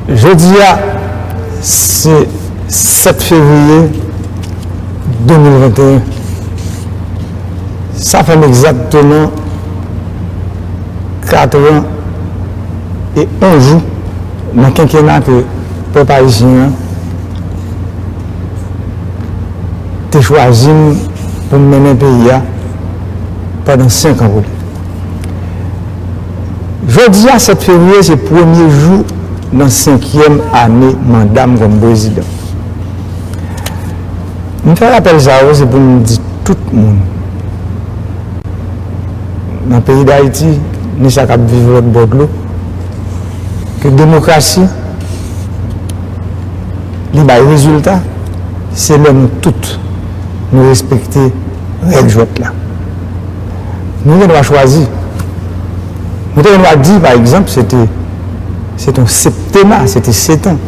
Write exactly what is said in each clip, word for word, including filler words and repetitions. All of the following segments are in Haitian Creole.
Jodi a, se sèt fevriye de mil venteyen. Sa fè m egzakteman katran e yon jou nan kenkena ke pèp ayisyen an te chwazi m pou m mennen peyi a pandan senk an pou li. Jodi a, sèt fevriye, se premye jou nan senkyèm ane manda m kòm prezidan. M fè rapèl sa yo, se pou m di tout moun nan peyi Dayiti, ni sa k ap viv lòt bò dlo, ke demokrasi, li bay rezilta, se lè nou tout, nou respekte règ jwèt la. Nou gen dwa chwazi. Nou te gen dwa di, pa egzanp, se te, se te yon septena, se te sèt an.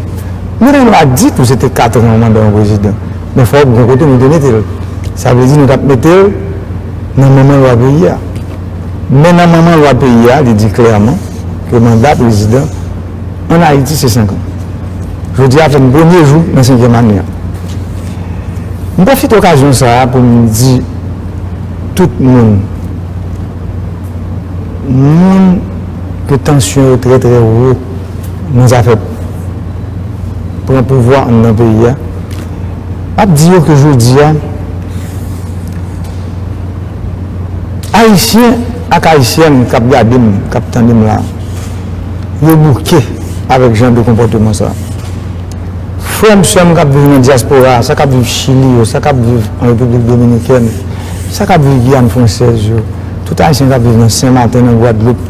Nou te gen dwa di tou se te katran manda yon prezidan. Men fòk gen kote nou te mete l. Sa vle di nou t ap mete l nan manman lwa peyi a. Men nan manman lwa peyi a, li di klèman ke manda prezidan ann Ayiti se senk an. Jodi a fè n premye jou nan senkyèm ane a. M pwofite okazyon sa a pou m di tout moun, moun ke tansyon yo trè, trè wo nan zafè pran pouvwa anndan peyi a, m ap di yo ke jodi a, Ayisyen ak Ayisyèn k ap gade m, k ap tande m la, yo bouke avèk jan de konpòteman sa. Frè m, sè m k ap viv nan dyaspora, sa k ap viv Chili yo, sa k ap viv an Repiblik Dominikèn, sa k ap viv Giyàn Fransèz yo, tout Ayisyen k ap viv nan Sen Maten, nan Gwadloup,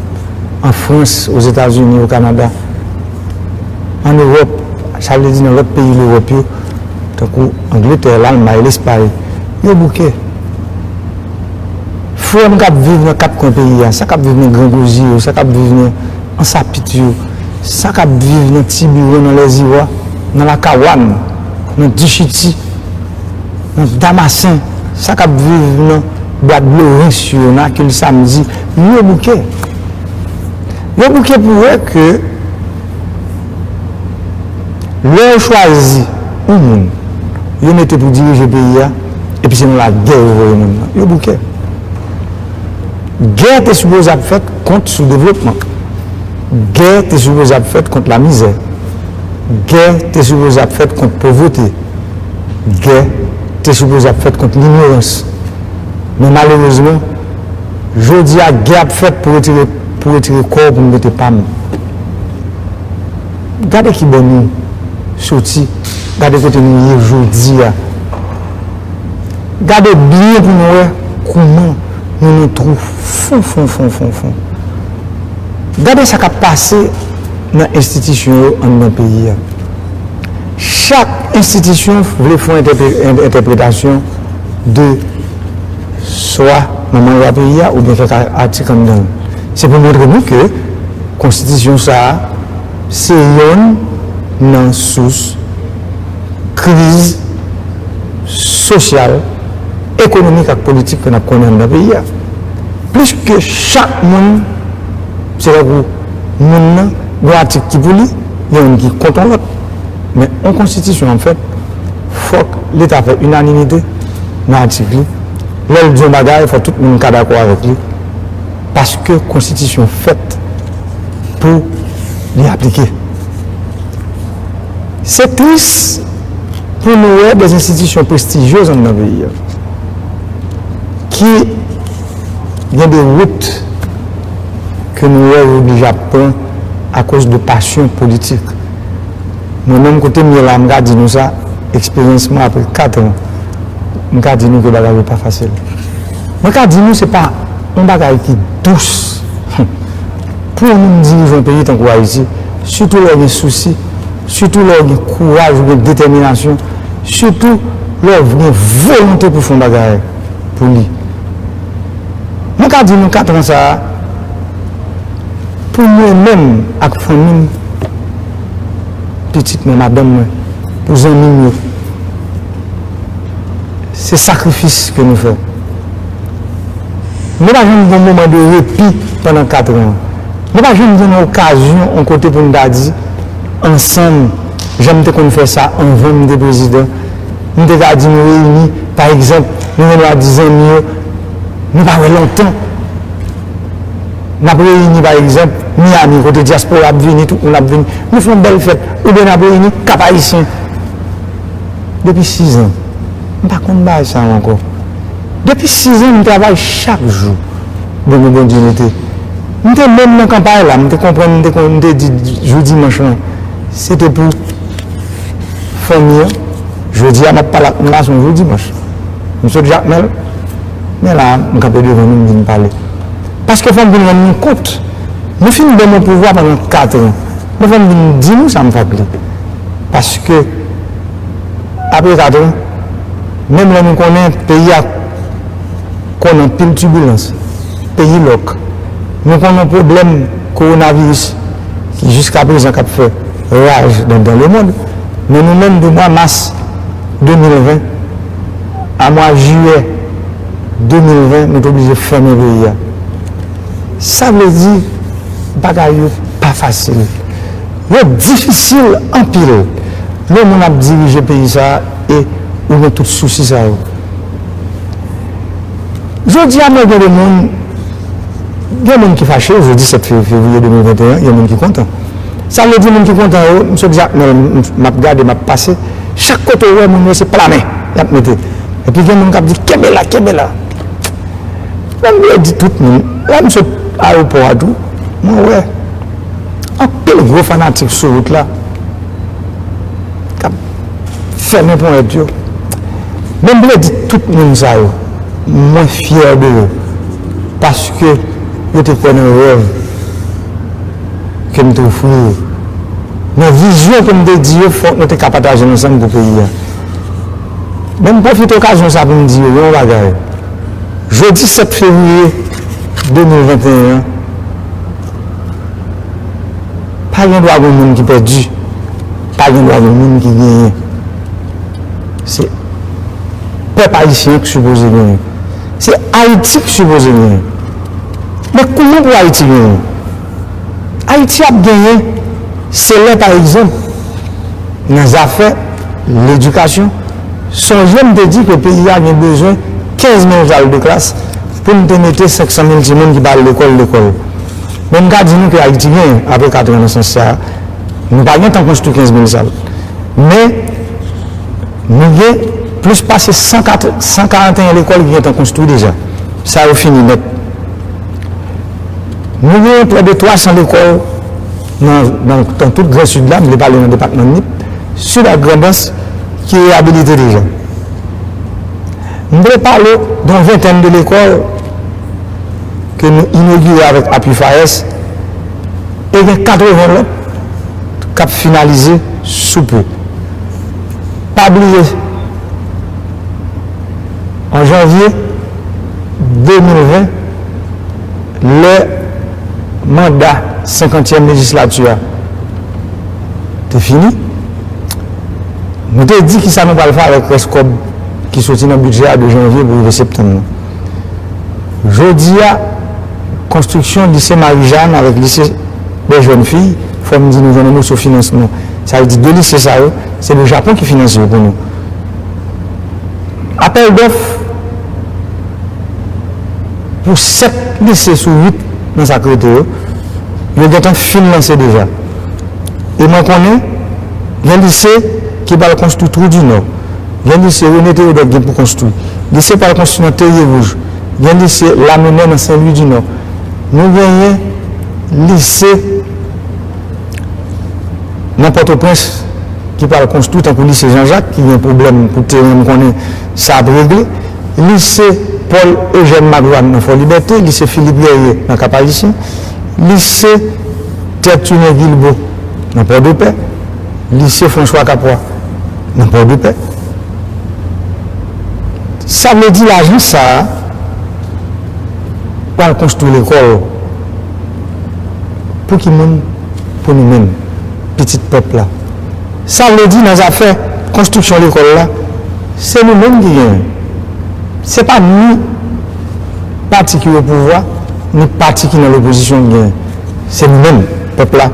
an Frans, Ozetazini, o Kanada, an Ewòp, sa vle di nan lòt peyi Lewòp yo, tankou Angletè, Lalmay, Lespay, yo bouke. Frè m k ap viv nan kat kwen peyi a, sa k ap viv nan Gran Gozye yo, sa k ap viv nan Ansapit yo, sa k ap viv nan Tibiwon, nan Lèziwa, nan Lakawann, nan Dichiti, nan Damasen, sa k ap viv nan Bwa Dlo Rens yo, nan Akil Samdi, yo bouke. Yo bouke pou wè ke lè yo chwazi yon moun, yo mete pou dirije peyi a, epi se nan lagè yo voye moun nan. Yo bouke. Gè te sipoze ap fèt kont soudevlopman. Gè te sipoze ap fèt kont lamizè. Gè te sipoze ap fèt kont povrete. Gè te sipoze ap fèt kont linyorans. Men malerezman, jodi a, gè ap fèt pou retire, pou retire kò w pou m mete pa m. Gade kibò nou soti, gade kote nou ye jodi a. Gade byen pou nou wè kouman nou nan twou fon, fon, fon, fon, fon. Gade sa k ap pase nan enstitisyon yo anndan peyi a. Chak enstitisyon vle fè yon entèpe-, en-, entèpretasyon de swa manman lwa peyi a oubyen kèk a-, atik anndan l. Se pou montre nou ke konstitisyon sa a se yonn nan sous kriz sosyal, ekonomik ak politik ke n ap konnen anndan peyi a. Pliske chak moun, se tankou moun nan, gen yon atik ki pou li, gen youn ki kont yon lòt. Men yon konstitisyon ap fèt, fòk Leta fè inanimite nan atik li. Lè l di yon bagay, fò tout moun ka dakò avèk li. Paske konstitisyon fèt pou li aplike. Se tris pou nou wè de enstitisyon prestijyez anndan peyi a ki gen de wout ke nou wè yo oblije ap pran akoz de pasyon politik. Mwen menm kote m ye la, m ka di nou sa, eksperyans mwen apre kat an, m ka di nou ke bagay yo pa fasil. Mwen ka di nou se pa yon bagay ki dous pou yon moun dirije yon peyi tankou Ayiti, sitou lè w gen sousi, sitou lè w gen kouraj, ou gen detèminasyon, sitou lè w gen volonte pou fè yon bagay pou li. Mwen ka di nou kat an sa a, pou mwen menm ak fanmi m, pitit mwen, madanm mwen, pou zanmi m yo, se sakrifis ke nou fè. Nou pa janm gen yon moman de repi pandan kat an. Nou pa janm gen yon okazyon, yon kote pou n ta di, ansanm, jan m te konn fè sa anvan m te prezidan. M te ka di nou reyini, pa egzanp, nou gen dwa di zanmi yo, nou pa wè lontan. N ap reyini, pa egzanp, Miami, kote dyaspora ap vini, tout moun ap vini. Nou fè yon bèl fèt, oubyen n ap reyini Kap Ayisyen. Depi sis an, m pa konn bagay sa yo ankò. Depi sis an, m travay chak jou. Bon, men Bondye mete. M te menm nan kanpay la, m te konprann, m te konn, m te di jou dimanch lan, se te pou fanmi an. Jodi a, m ap pale ak nou la, se yon jou dimanch. M sot Jakmèl, men la, m kanpe devan nou, m vin pale. Paske fò m vin rann nou kont. Nou fin ban m yon pouvwa pandan kat an. Men fò m vin di nou sa m fè ak li. Paske, apre kat an, menm lè nou konnen peyi a konn anpil tibilans, peyi lòk, nou konnen pwoblèm kowonaviris ki jiska prezan k ap fè raj nan, nan lemonn, men nou menm de mwa mas de mil ven a mwa jiyè de mil ven, nou te oblije fèmen peyi a. Sa vle di, bagay yo pa fasil. Yo difisil anpil. Lè yon moun ap dirije peyi sa a e ou gen tout sousi sa yo. Jodi a, mwen gen de moun, gen moun ki fache, jodi sèt fe-, fevriye de mil venteyen, gen moun ki kontan. Sa vle di, moun ki kontan yo, m sot Jakmèl, m, m ap gade, m ap pase. Chak kote w wè moun yo, se plamen y ap mete. Epi gen moun k ap di, kenbe la, kenbe la. Men m vle di tout moun, lè m sot ayewopò a tou, mwen wè anpil gwo fanatik sou wout la k ap fèmen ponyèt yo. Men m vle di tout moun sa yo, mwen fyè de yo, paske yo te kwè nan rèv ke m te ofri yo, nan vizyon ke m te di yo fòk nou te ka pataje l ansanm pou peyi a. Men m pwofite okazyon sa pou m di yo yon bagay. Jodi sèt fevriye de mil venteyen an, pa gen dwa gen moun ki pèdi, pa gen dwa gen moun ki genyen. Se pèp ayisyen an ki sipoze genyen. Se Ayiti ki sipoze genyen. Men kouman pou Ayiti genyen? Ayiti ap genyen, se lè, pa egzanp, nan zafè ledikasyon, sonje m te di ke peyi a gen bezwen kenz mil sal de klas pou n te mete senk san mil timoun ki pa al lekòl, lekòl. Men m ka di nou ke Ayiti genyen, apre kat an nan sans sa a, nou pa gentan konstwi kenz mil sal. Men, nou gen plis pase san kat, san karanteyen lekòl ki gentan konstwi deja. Sa yo fini nèt. Nou genyen prè de twa san lekòl nan, nan, nan tout Gran Sid la, m vle pale nan depatman Nip, Sid ak Grandans, ki reyabilite deja. M vle pale de yon ventèn de lekòl ke nou inogire avèk apui FAES, e gen katreven lòt k ap finalize sou pe. Pa bliye, an janvye de mil ven, lè manda senkantyèm lejislati a te fini, nou te di kisa nou pral fè avèk rès kòb ki soti nan bidjè a de janvye pou rive septanm nan. Jodi a, konstriksyon lise Marijàn avèk lise dè jèn fi, fò m di nou jwenn yon moso finansman. Sa vle di de lise sa yo, se le Japon ki finanse yo pou nou. Apèl dòf pou sèt lise sou uit nan sa k rete yo, yo gentan fin lanse deja. E mwen konnen, gen lise ki pral konstwi Twou di Nò, gen lise René Théodore gen pou konstwi, lise pral konstwi nan Terye Wouj, gen lise Lamenè nan Sen Lwi di Nò. Nou genyen lise nan Pòtoprens ki pral konstwi, tankou lise Jan Jak, ki gen pwoblèm pou teren, m konnen sa ap regle. Lise Paul Eugène Magloire nan Fò Libète, lise Philippe Guerrier nan Kap Ayisyen, lise Tertullien Guilbaud nan Pòdepè, lise François Capois nan Pòdepè. Sa vle di lajan sa a pral konstwi lekòl. Pou ki moun? Pou nou menm, pitit pèp la. Sa vle di nan zafè konstriksyon lekòl la, se nou menm ki genyen. Se pa ni pati ki o pouvwa, ni pati ki nan lopozisyon ki genyen. Se nou menm, pèp la,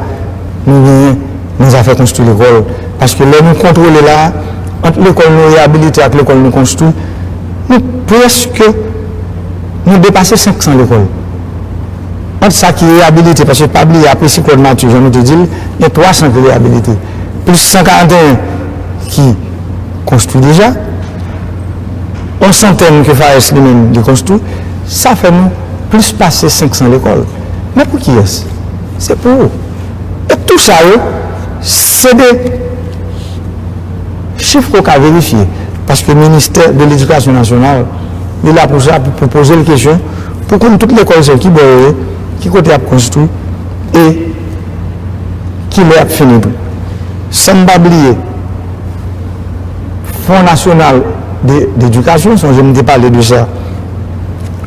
nou genyen nan zafè konstwi lekòl. Paske lè nou kontwole la, ant lekòl nou reyabilite ak lekòl nou konstwi, nou prèske, nou depase senk san lekòl. Ant sa ki reyabilite, paske pa bliye, apre siklòn Matye, jan nou te di l, gen twa san ki reyabilite, plis san karanteyen ki konstwi deja, yon santèn ke FAES li menm li konstwi, sa fè nou plis pase senk san lekòl. Men pou kiyès? Se pou ou. E tou sa yo, se de chif ke w ka verifye. Paske Ministè de Ledikasyon Nasyonal, li la pou sa, pou, pou poze l kesyon, pou konn tout lekòl sa yo, ki bò yo ye, ki kote y ap konstwi, e kilè y ap fini tou. San m pa bliye, Fon Nasyonal de, d'Edikasyon, sonje m te pale de sa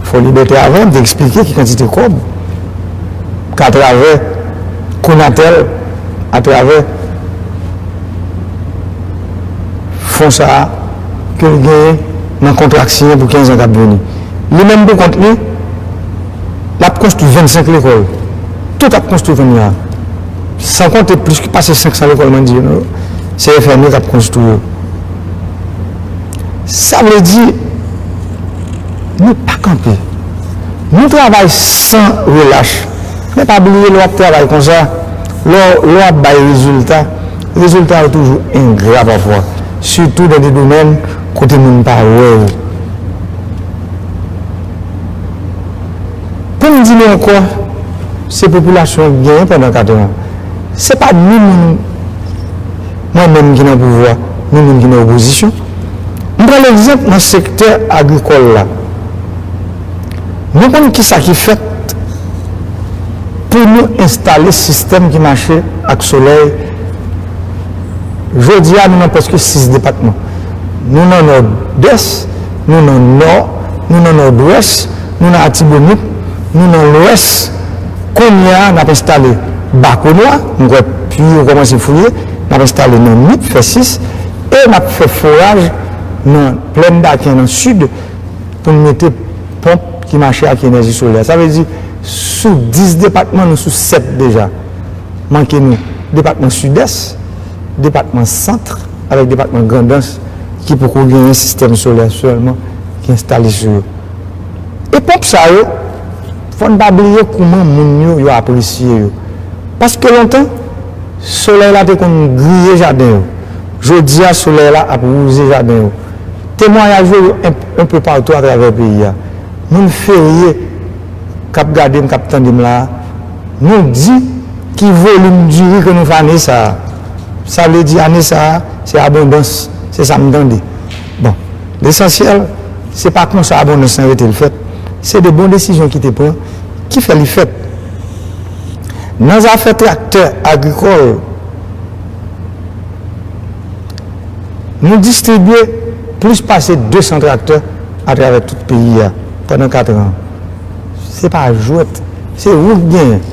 Fò Libète avan, m te eksplike ki kantite kòb k atravè Konatel, atravè fon sa a, ke l genyen nan kontra k siyen pou kenz an k ap vini. Li menm pou kont li, l ap konstwi vennsenk lekòl. Tout ap konstwi kounye a. San konte plis ki pase senk san lekòl, mwen di nou, se F M I k ap konstwi yo. Sa vle di, nou pa kanpe. Nou travay san relach. Men pa bliye, lè w ap travay konsa, lè w, lè w ap bay rezilta, rezilta yo toujou engra pafwa. Sitou nan de domèn kote moun pa wè w. Pou m di nou ankò, se popilasyon k genyen pandan kat an. Se pa ni moun, mwen menm ki nan pouvwa, ni moun ki nan opozisyon. M pran egzanp nan sektè agrikòl la. Nou konn kisa ki fèt pou nou enstale sistèm ki mache ak solèy. Jodi a, nou nan prèske sis depatman. Nou nan Nòdès, nou nan Nò, nou nan Nòdwès, nou nan Atibonit, nou nan Lwès. Kounye a, n ap enstale Bakonwa, m kwè pwi yo kòmanse fouye, n ap enstale nan Nip, fè sis, e n ap fè foraj nan Plèn Daken nan Sid pou n mete ponp ki mache ak enèji solè. Sa vle di, sou dis depatman, nou sou sèt deja. Manke nou depatman Sidès, depatman Sant, avèk depatman Grandans ki poko genyen sistèm solè sèlman ki enstale sou yo. E ponp sa yo, fò n pa bliye kouman moun yo, yo apresye yo. Paske lontan, solèy la te konn griye jaden yo. Jodi a, solèy la ap wouze jaden yo. Temwayaj yo, yo enp-, enpe patou atravè peyi a. Moun ferye k ap gade m, k ap tande m la a, nou di ki volim diri ke nou fè ane sa a. Sa vle di ane sa a, se abondans, se sa m tande. Bon, lesansyèl, se pa konsa abondans lan rete l fèt. Se de bon desizyon ki te pran, ki fè li fèt. Nan zafè traktè agrikòl, nou distribye plis pase de san traktè atravè tout peyi a pandan kat an. Se pa jwèt. Se ou k genyen.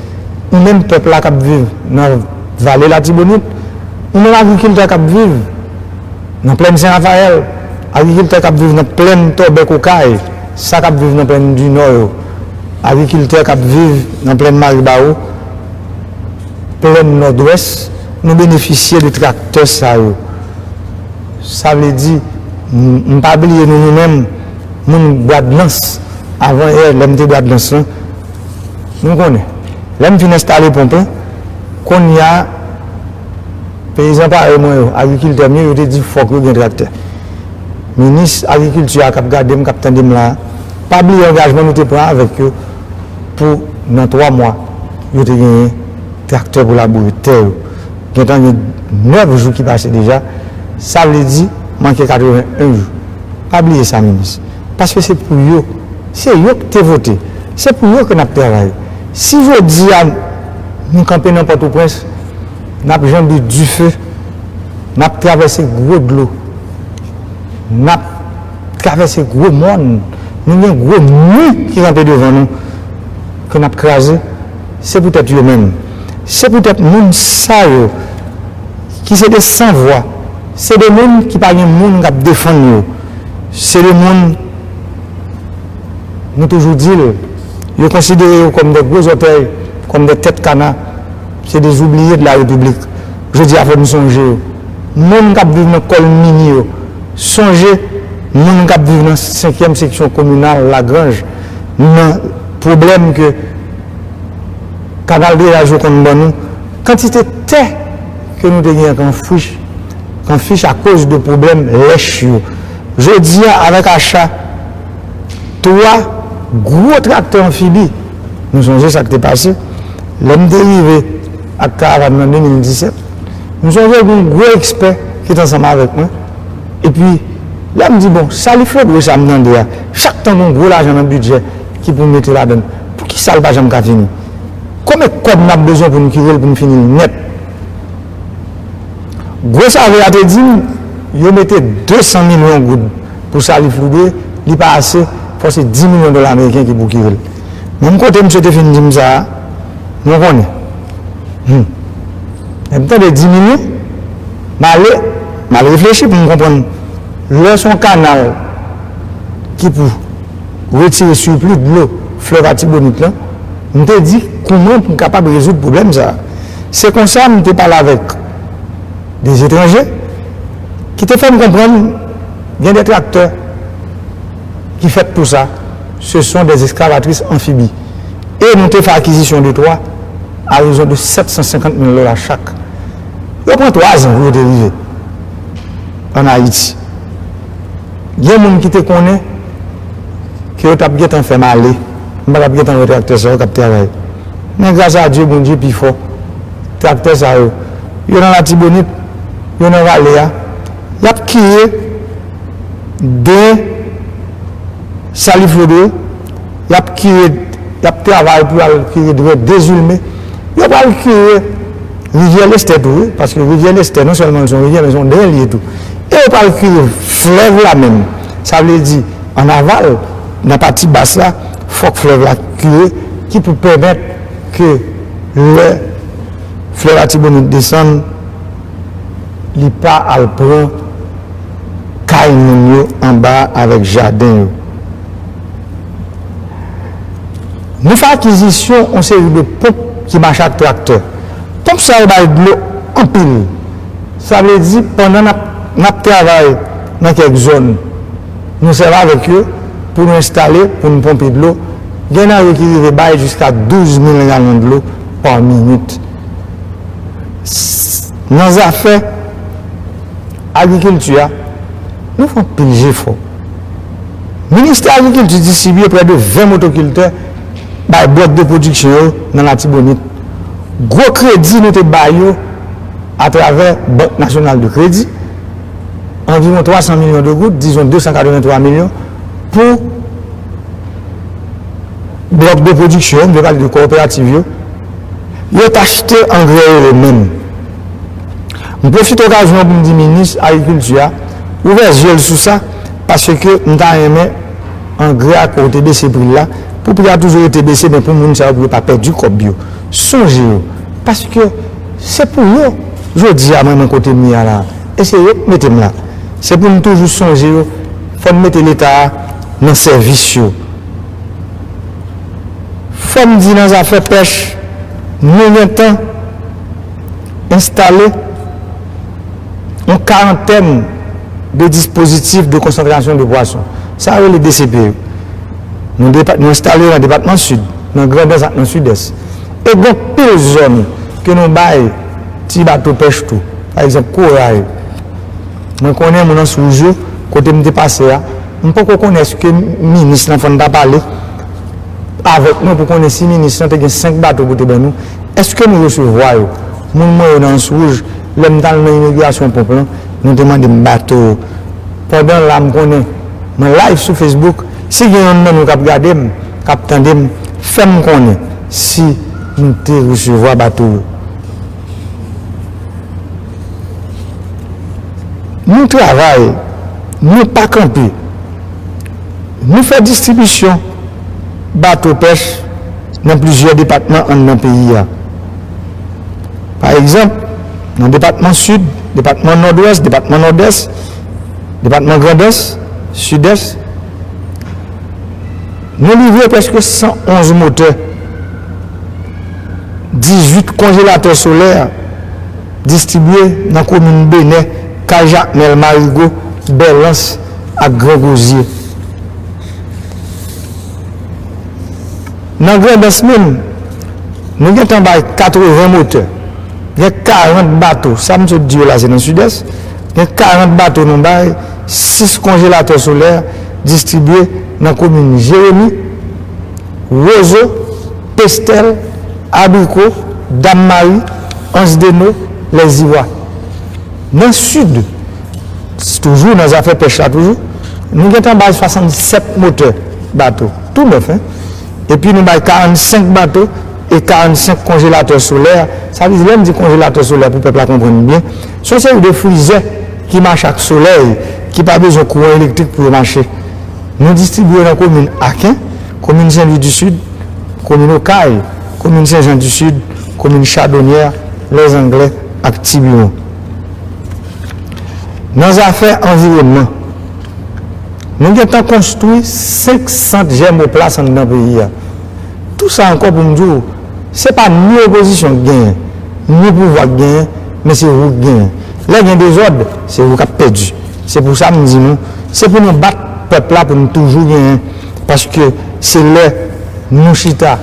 Ou menm pèp la k ap viv nan Vale Latibonit, ou menm agrikiltè k ap viv nan Plèn Sen Rafayèl, agrikiltè k ap viv nan Plèn Tòbèk Okay, sa k ap viv nan Plèn di Nò yo, agrikiltè k ap viv nan Plèn Maribawo, Plèn Nòdwès, nou benefisye de traktè sa yo. Sa vle di, m, m pa bliye nou, nou menm, moun Bwadlans, avan yè, lè m te Bwadlans lan, nou konnen. Lè m fin enstale ponp lan, kounye a, peyizan parèy mwen yo, agrikiltè m yo, yo te di fòk yo gen traktè. Minis agrikilti a k ap gade m, k ap tande m la a, pa bliye angajman nou te pran avèk yo pou nan twa mwa, yo te genyen traktè pou laboure tè yo. Gentan gen nèf jou ki pase deja, sa vle di manke katreven en jou. Pa bliye sa, minis. Paske se pou yo, se yo ki te vote, se pou yo ke n ap travay. Si jodi a nou kanpe nan Pòtoprens, n ap janbe dife, n ap travèse gwo dlo, n ap travèse gwo mòn, nou gen gwo mi ki kanpe devan nou, ke n ap kraze, se poutèt yo menm. Se poutèt moun sa yo, ki se de sanvwa, se de moun ki pa gen moun k ap defann yo, se de moun, nou toujou di l, yo konsidere yo kòm de gwo zòtèy, kòm de tèt kana, se de oubliye de la Repiblik. Jodi a, fò n sonje yo. Moun k ap viv nan Kòlmini yo, sonje moun k ap viv nan senkyèm seksyon kominal Lagranj, nan pwoblèm ke kanal drenaj yo konn ban nou, kantite tè ke nou te gen k an fich, k an fich akoz de pwoblèm lèch yo. Jodi a, avèk acha twa gwo traktè anfibi, nou sonje sa k te pase lè m te rive ak karavàn nan de mil disèt. M sonje gen yon gwo ekspè ki te ansanm avèk mwen. Epi, lè m di, bon, Salif Lodwe sa m tande a, chak tan gen yon gwo lajan nan bidjè ki pou mete ladan l, poukisa l pa janm ka fini? Konbyen kòb n ap bezwen pou n kire l, pou n fini l nèt? Gwo save a te di m, yo mete de san milyon goud pou Salif Lodwe, li pa ase, fò se dis milyon dola ameriken ki pou kire l. Menm kote misye te fin di m sa a, nou konnen. Hmm. Lè m tande dis milyon, m ale, m al reflechi pou m konprann. Lè se yon kanal ki pou retire sipli dlo flèv Atibonit lan, m te di, kouman pou m kapab rezoud pwoblèm sa a? Se konsa m te pale avèk de etranje ki te fè m konprann gen de traktè ki fèt pou sa, ce sont des excavatris amphibies. E nou te fè akizisyon de twa a rezon de sèt san senkant mil dola chak. Yo pran twa zan pou yo te rive ann Ayiti. Gen moun ki te konnen ke yo t ap gentan fè m ale. M pa t ap gentan wè traktè sa yo k ap travay. Men gras a Dye, Bondye pi fò. Traktè sa yo, yo nan Latibonit, yo nan vale a. Y ap kire de Salif Lodwe, y ap kire, y ap travay pou y al kire dren Dezilme. Yo pral kire Rivyè Lestè tou, wi, paske Rivyè Lestè, non sèlman l se yon rivyè, men se yon dren li ye tou. E yo pral kire flèv la menm. Sa vle di, ann aval, nan pati bas la, fòk flèv la kire, ki pou pèmèt ke lè flèv Latibonit desann, li pa al pran kay moun yo anba avèk jaden yo. Nou fè akizisyon yon seri de ponp ki mache ak traktè. Ponp sa yo bay dlo anpil. Sa vle di, pandan n ap, n ap travay nan kèk zòn, nou sèvi avèk yo pou nou enstale, pou nou ponpe dlo. Gen nan yo ki rive bay jiska douz mil galon dlo pa minit. S-, nan zafè agrikilti a, nou fè anpil jefò. Ministè Agrikilti distribye prè de ven motokiltè bay blòk de pwodiksyon yo nan Latibonit. Gwo kredi nou te ba yo atravè Bank Nasyonal de Kredi, anviwon twa san milyon de goud, dizon de san katrevenntwa milyon, pou blòk de pwodiksyon, m vle pale de kowoperativ yo, yo t achte angrè yo yo menm. M pwofite okazyon an pou m di minis agrikilti a, ouvè zye l sou sa, paske m ta renmen angrè a ke w te bese pri l la, pou pri a toujou rete bese, men pou moun sa yo, pou yo pa pèdi kòb yo. Sonje yo, paske se pou yo, jodi a, mwen, mwen kote m ye a la, e se yo k mete m la. Se pou n toujou sonje yo, fò n mete Leta a nan sèvis yo. Fò m di nan zafè pèch, nou gentan enstale yon karantèn de dispozitif de konsantrasyon de pwason. Sa yo rele D C P yo. Nou depa-, nou enstale yo nan depatman Sid, nan Grandans ak nan Sidès. E gen anpil zòn ke nou bay ti bato pèch tou. Pa egzanp, Koray. Mwen konnen moun Anse Rouge yo, kote m te pase a, m poko konnen èske minis lan fò n ta pale avèk mwen pou konnen si minis lan te gen senk bato pou te ban nou, èske nou resevwa yo? Moun mwen yo nan Anse Rouge, lè m t al nan inogilasyon ponp lan, nou te mande m bato yo. Pandan la m konnen, mwen live sou Facebook, si gen yonn nan nou k ap gade m, k ap tande m, fè m konnen si nou te resevwa bato yo. Nou travay, nou pa kanpe. Nou fè distribisyon bato pèch nan plizyè depatman anndan peyi a. Pa egzanp, nan depatman Sid, depatman Nòdwès, depatman Nòdès, depatman Grandans, Sidès, nou livre prèske san onz motè, dizuit konjelatè solè, Distribye nan komin Benè, Kay Jakmèl, Marigo, Bèlans ak Gran Gozye. Nan Grandans menm, nou gentan bay katreven motè. Gen karant bato, sa m sot di yo la se nan Sidès. Gen karant bato nou bay, sis konjelatè solè distribye nan komin Jeremi, Wozo, Pestèl, Abriko, Dam Mari, Ansdeno, Lèzivwa. Nan Sid, toujou nan zafè pèch la toujou, nou gentan bay swasannsèt motè bato, tou nèf, en. Epi nou bay karannsenk bato e karannsenk konjelatè solè. Sa vle di, lè m di konjelatè solè, pou pèp la konprann byen, se yon seri de frizè ki mache ak solèy, ki pa bezwen kouran elektrik pou yo mache. Nou distribye nan komin Aken, komin Sen Lwi di Sid, komin Okay, komin Sen Jan di Sid, komin Chadonyè, Lèzanglè ak Tibiwon. Nan zafè anviwònman, nou gentan konstwi senk sant jèmoplas anndan peyi a. Tou sa ankò pou m di w, se pa ni opozisyon k genyen, ni pouvwa k genyen, men se ou k genyen. Lè gen dezòd, se ou k ap pèdi. Se pou sa m di nou, se pou nou bat pèp la pou nou toujou genyen. Paske se lè nou chita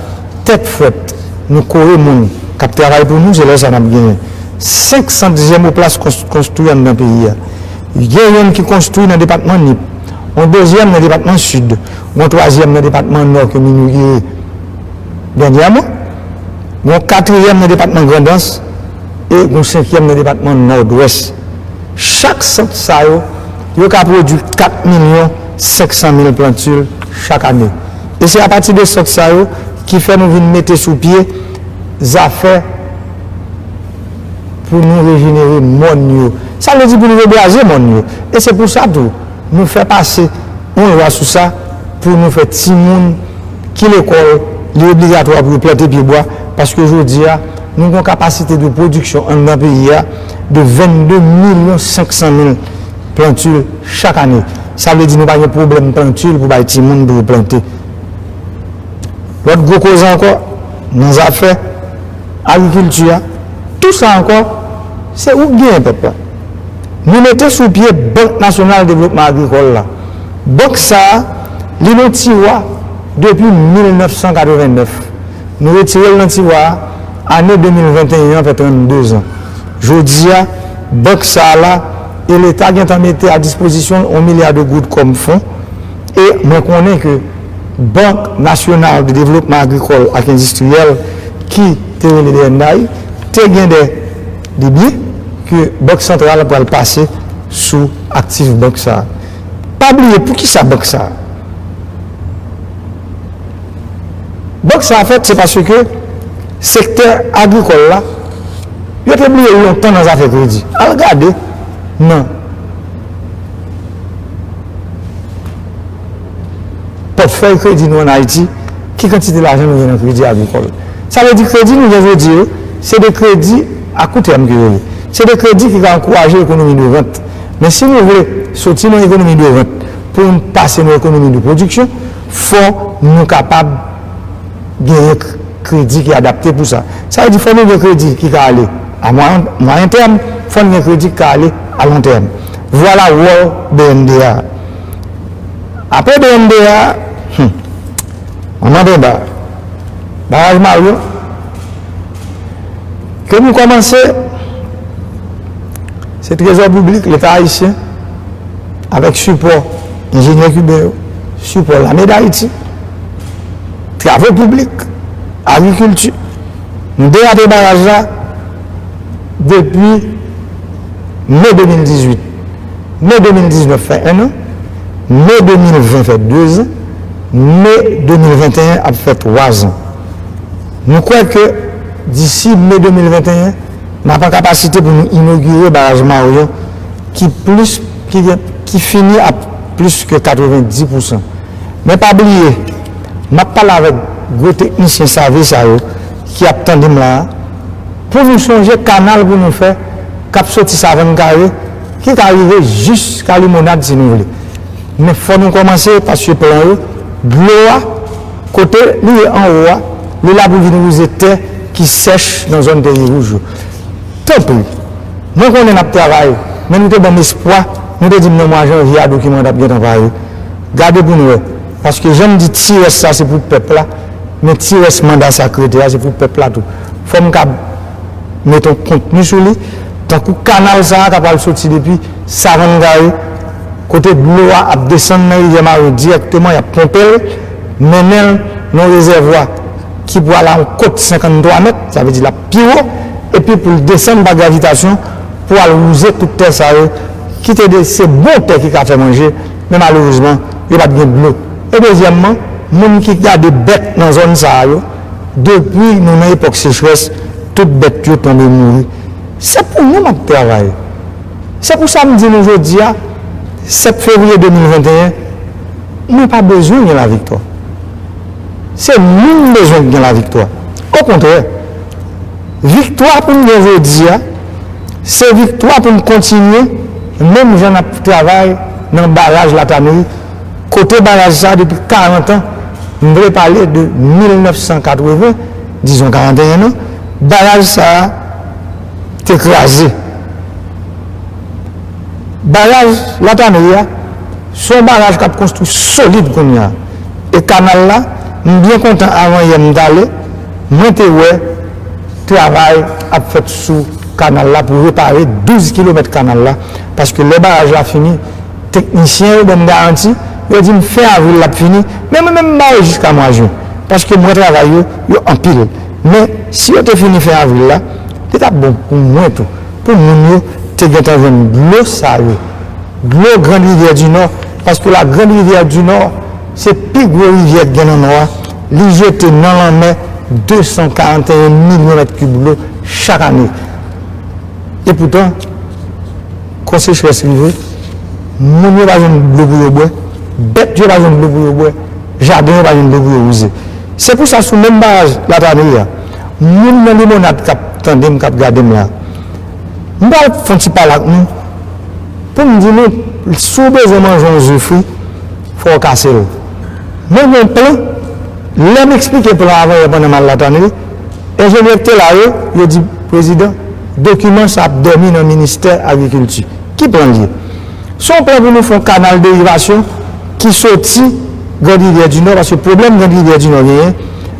tèt frèt, nou kore moun k ap travay pou nou, se lè sa n ap genyen. Senk sant jèmoplas konstwi anndan peyi a. Gen youn ki konstwi nan depatman Nip, yon dezyèm nan depatman Sid, yon twazyèm nan depatman Nò ke m inogire dènyèman, yon katriyèm nan depatman Grandans e yon senkyèm nan depatman Nòdwès. Chak sant sa yo, yo ka pwodui kat milyon senk san mil plantil chak ane. E se apati de sant sa yo ki fè nou vin mete sou pye zafè pou nou rejenere mòn yo. Sa vle di pou nou rebraze mòn yo. E se pou sa tou, nou fè pase yon lwa sou sa pou nou fè timoun ki lekòl, li obligatwa pou yo plante pyebwa, paske jodi a, nou gen yon kapasite de pwodiksyon anndan peyi a de vennde milyon senk san mil plantil chak ane. Sa vle di nou pa gen pwoblèm plantil pou bay timoun pou yo plante. Lòt gwo koze ankò, nan zafè agrikilti a, tou sa ankò, se ou k genyen pèp la. Nou mete sou pye Bank Nasyonal Devlopman Agrikòl la. Bank sa a, li nan tiwa depi mil nèf san katrevennèf. Nou retire l nan tiwa a, ane de mil venteyen an fè trannde zan. Jodi a, bank sa a la, e Leta gentan mete a dispozisyon l yon milya de goud kòm fon, e mwen konnen ke Bank Nasyonal de Devlopman Agrikòl ak Endistriyèl, ki te rele B N D A I, te gen de, de byen ke Bank Santral pral pase sou aktif bank sa a. Pa bliye poukisa bank sa a. Bank sa a fèt, se paske sektè agrikòl la, yo te bliye l lontan nan zafè kredi. Al gade nan pòtfèy kredi nou ann Ayiti, ki kantite lajan nou gen nan kredi agrikòl. Sa vle di kredi nou gen jodi yo, se de kredi a kou tèm ke yo ye. Se de kredi ki ka ankouraje ekonomi de rant. Men si nou vle soti nan ekonomi de rant pou nou pase nan ekonomi de pwodiksyon, fò nou kapab genyen k-, kredi ki adapte pou sa. Sa vle di fò nou gen kredi ki ka ale a mwayen, mwayen tèm, fò nou gen kredi ki ka ale a lon tèm. Vwala wòl B N D A. Apre B N D A, hmm, ann anba, baraj Maryon, ke nou kòmanse, se Trezò piblik, Leta ayisyen, avèk sipò enjenyè kiben yo, sipò Lame Dayiti, Travo piblik, Agrikilti, nou derate baraj la depi me de mil dizuit. Me de mil diznèf fè en an, me de mil ven fè de zan, me de mil venteyen ap fè twa zan. Nou kwè ke disi me de mil venteyen, n ap an kapasite pou nou inogire baraj Maryon ki plis, ki gen, ki fini a plis ke katrevenndis pousan. Men pa bliye, m ap pale avèk gwo teknisyen save sa yo ki ap tande m la a, pou nou sonje kanal pou nou fè k ap soti Savann Kare, ki ka rive jiska Limonad si nou vle. Men fò nou kòmanse paske plan yo, dlo a, kote li ye anwo a, li la pou vin wouze tè ki sèch nan zòn Tèyewouj yo. Tanpri, Mwen konnen n ap travay, men nou te ban m espwa, nou te di m nan mwa janvye a dokiman an t ap gentan pare. Gade pou n wè, paske jan m di ti rès sa se pou pèp la, men ti rès manda sa k rete a se pou pèp la tou. Fò m kab mete yon kontni sou li, tankou kanal sa a k ap al soti depi Savann Kare, kote dlo a ap desann nan rivyè Mari dirèkteman, y ap ponpe l, mennen l nan rezèvwa ki pral a yon kot senkanntwa mèt, sa vle di l ap pi wo, epi pou l desann pa gravitasyon pou al wouze tout tè sa yo, ki te de se bon tè ki ka fè manje, men malerezman, yo pa t gen dlo. E dezyèmman, moun ki gade bèt nan zòn sa a yo, depi nou nan epòk sechrès, tout bèt yo tonbe mouri. Se pou nou m ap travay. Se pou sa m di nou jodi a, sèt fevriye de mil venteyen, mwen pa bezwen gen laviktwa. Se nou m bezwen gen laviktwa. Okontrè, viktwa pou n gen jodi a, se viktwa pou n kontinye menm jan n ap travay nan baraj Latanri, kote baraj sa a depi karant an, m vle pale de mil nèf san katreven, dizon karanteyen an, baraj sa a te kraze. Baraj Latanri a, se yon baraj k ap konstwi solid kounye a. E kanal la, m byen kontan avan yè m t ale, mwen te wè travay ap fèt sou kanal la pou repare douz kilomèt kanal la, paske lè baraj la fini, teknisyen yo ban m garanti, yo di m fen avril l ap fini, men mwen menm m bare jiska mwa jen, paske m wè travay yo, yo anpil. Men, si yo te fini fen avril la, li t ap bon pou mwen tou, pou moun yo te gentan jwenn dlo sa yo. Dlo Grande Rivière du Nord, paske la Grande Rivière du Nord, se pi gwo rivyè k gen nan Nò a, li jete nan lanmè de san karanteyen milyon mèt kib dlo chak ane. Epoutan, kon sechrès rive, moun yo pa jwenn dlo pou yo bwè, bèt yo pa jwenn dlo pou yo bwè, jaden yo pa jwenn dlo pou yo wouze. Se pou sa, sou menm baraj Latanri a, moun nan Limonad k ap tande m, k ap gade m la, m pral fè yon ti pale ak nou, pou m di nou, si w bezwen manje yon ze fri, fò w kase l. Mwen gen yon plan, lè m eksplike plan avan yè pandan m al Latanri, enjenyè k te la yo, yo di, Prezidan, dokiman sa ap dòmi nan ministè agrikilti. Ki plan l ye? Se yon plan pou nou fè yon kanal derivasyon ki soti Grande Rivière du Nord, paske pwoblèm Grande Rivière du Nord genyen,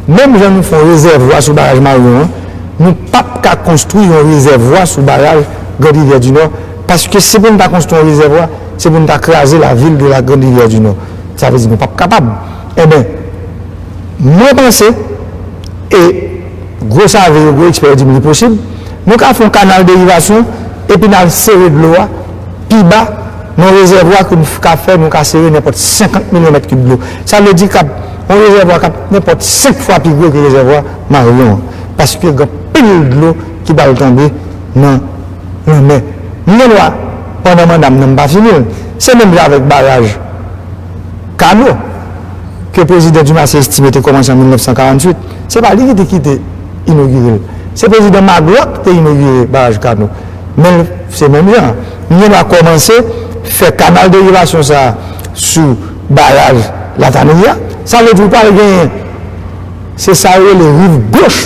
menm jan nou fè yon rezèvwa sou baraj Marion an, nou p ap ka konstwi yon rezèvwa sou baraj Grande Rivière du Nord, paske si pou n ta konstwi yon rezèvwa, se pou n ta kraze la ville de la Grande Rivière du Nord. Sa vle di nou p ap kapab. Enben, mwen panse, e gwo save yo, gwo ekspè yo di m li posib, nou ka fè yon kanal derivasyon, epi n al sere dlo a pi ba, nan rezèvwa ke nou ka fè, nou ka sere nenpòt senkant milyon mèt kib dlo. Sa vle di k ap, yon rezèvwa k ap nenpòt senk fwa pi gwo ke rezèvwa Marion an. Paske gen anpil dlo ki pral tonbe nan lanmè. M gen dwa, pandan manda m nan, m pa fini l. Se menm jan avèk baraj Kano, ke prezidan Dumarsais Estimé te kòmanse an mil nèf san karanntuit, se pa li ki te kite inogire l. Se prezidan Magloire ki te inogire baraj Kano. Men l, se menm jan. M gen dwa kòmanse fè kanal derivasyon sa a sou baraj Latanri a. Sa vle di ou pral genyen, se sa yo rele riv goch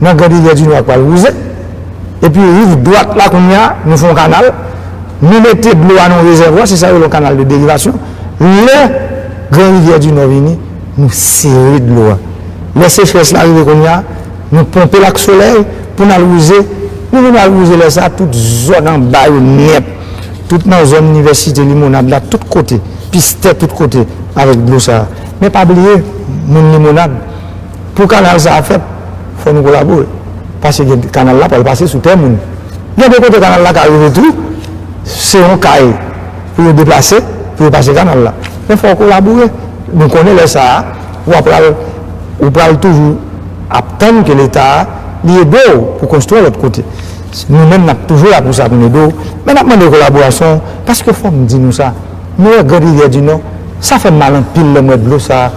nan Grande Rivière du Nord k pral wouze. Epi riv dwat la kounye a, nou fè yon kanal, nou mete dlo a nan yon rezèvwa, se sa yo rele yon kanal de derivasyon. Lè Gran Rivyè di Nò vini, nou sere dlo a. Lè sechrès la rive kounye a, nou ponpe l ak solèy pou n al wouze. Nou vin al wouze lè sa a, tout zòn anba yo nèt. Tout nan zòn Inivèsite Limonad la, tout kote, Pistè, tout kote, avèk dlo sa a. Men pa bliye, moun Limonad, pou kanal sa a fèt, fò nou kolabore. Paske gen kanal la pral pase sou tè moun. Gen de kote kanal la ka rive tou, se yon kay pou yo deplase, pou yo pase kanal la. Men fò w kolabore. Nou konnen lè sa a, w a pral, ou pral toujou ap tann ke Leta a, li ede w pou konstwi lòt kote. Nou menm, n ap toujou la pou sa, pou n ede w. Men n ap mande w kolaborasyon w, paske fò m di nou sa. Nou wè Grand Rivière du Nord, sa fè m mal anpil lè m wè dlo sa a.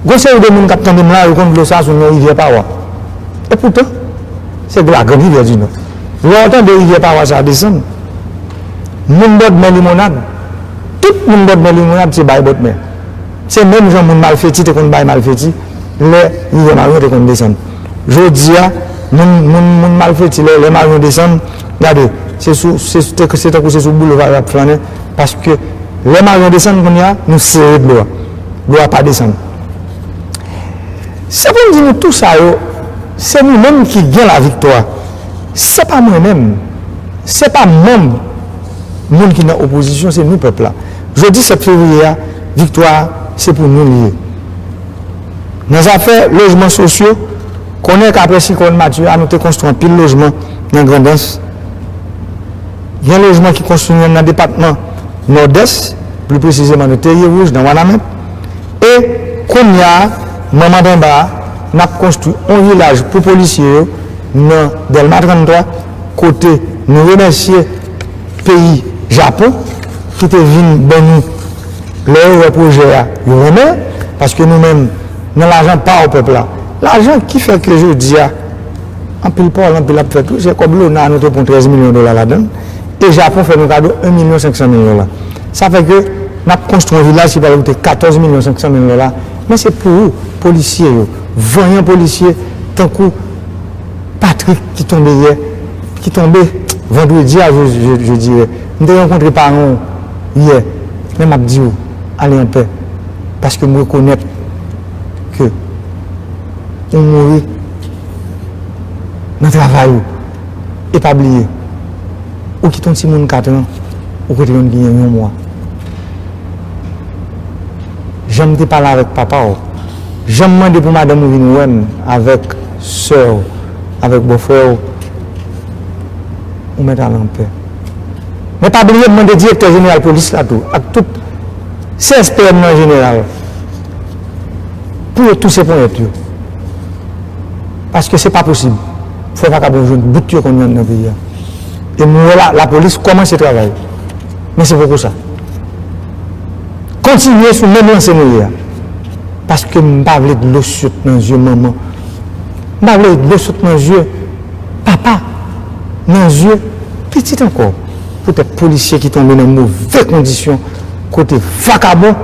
Gon seri de moun k ap tande m la, yo konn dlo sa a sou non Rivyè Pawa. Epoutan, se la Grand Rivière du Nord. Lè w tande Rivyè Pawa sa a desann, moun bòdmè Limonad, tout moun bòdmè Limonad se bay bòdmè. Se menm jan moun Malfeti te konn bay Malfeti lè Rivyè Marion te konn desann. Jodi a, Moun, moun, moun malfeti, lè, lè mayon desann, gade, se sou, se, se, se tankou se sou boulva y ap flannen, paske lè mayon desann, kounye a, nou sere dlo a. Dlo a pa desann. Se pou m di nou tou sa yo, se nou menm ki gen laviktwa. Se pa mwen menm, se pa manm moun ki nan opozisyon, se nou pèp la. Jodi sèt fevriye a, viktwa a, se pou nou li ye. Nan zafè lojman sosyo, konnen k aprè siklòn Matye a, nou te konstwi anpil lojman nan Grandans. Gen lojman ki konstwi nan depatman Nòdès, pli presizeman nan Terye Wouj, nan Wanament. E kounye a, manman anba a, n ap konstwi yon vilaj pou polisye yo nan Dèlma tranntwa, kote nou remèsye peyi Japon ki te vin ban nou, lè yo wè pwojè a, yo renmen l, paske nou menm, nan lajan pa w pèp la. Lajan ki fè ke jodi a, anpil pawòl, anpil ap fèt, wi, se kòb lona nou te pran trèz milyon dola ladan l, e Japon fè nou kado en milyon senk san mil dola. Sa fè ke n ap konstwi yon vilaj ki pral koute katòz milyon senk san mil dola, men se pou ou, polisye yo, vanyan polisye, tankou Patrick ki tonbe yè, ki tonbe vandredi a, je, je, je dirais. M te rankontre paran w yè, men m ap di w, ale anpè, paske m rekonèt ke ou mouri nan travay ou. E pa bliye, ou kite yon timoun kat an, ou kote youn ki gen yon mwa. Jan m te pale avèk papa w, jan m mande pou madanm ou vin wè m avèk sè w, avèk bòfrè w, ou mèt ale anpè. Men pa bliye m mande direktè jeneral polis la tou, ak tout C S P N nan jeneral, pou yo touse ponyèt yo. Paske se pa posib. Fò vakabon jwenn bout yo konn jwenn nan peyi a. E m wè la, lapolis kòmanse travay. Men se poko sa. Kontinye sou menm lanse nou ye a. Paske m pa vle dlo sot nan zye manman. M pa vle dlo sot nan zye papa, nan zye pitit ankò. Poutèt polisye ki tonbe nan move kondisyon, kote vakabon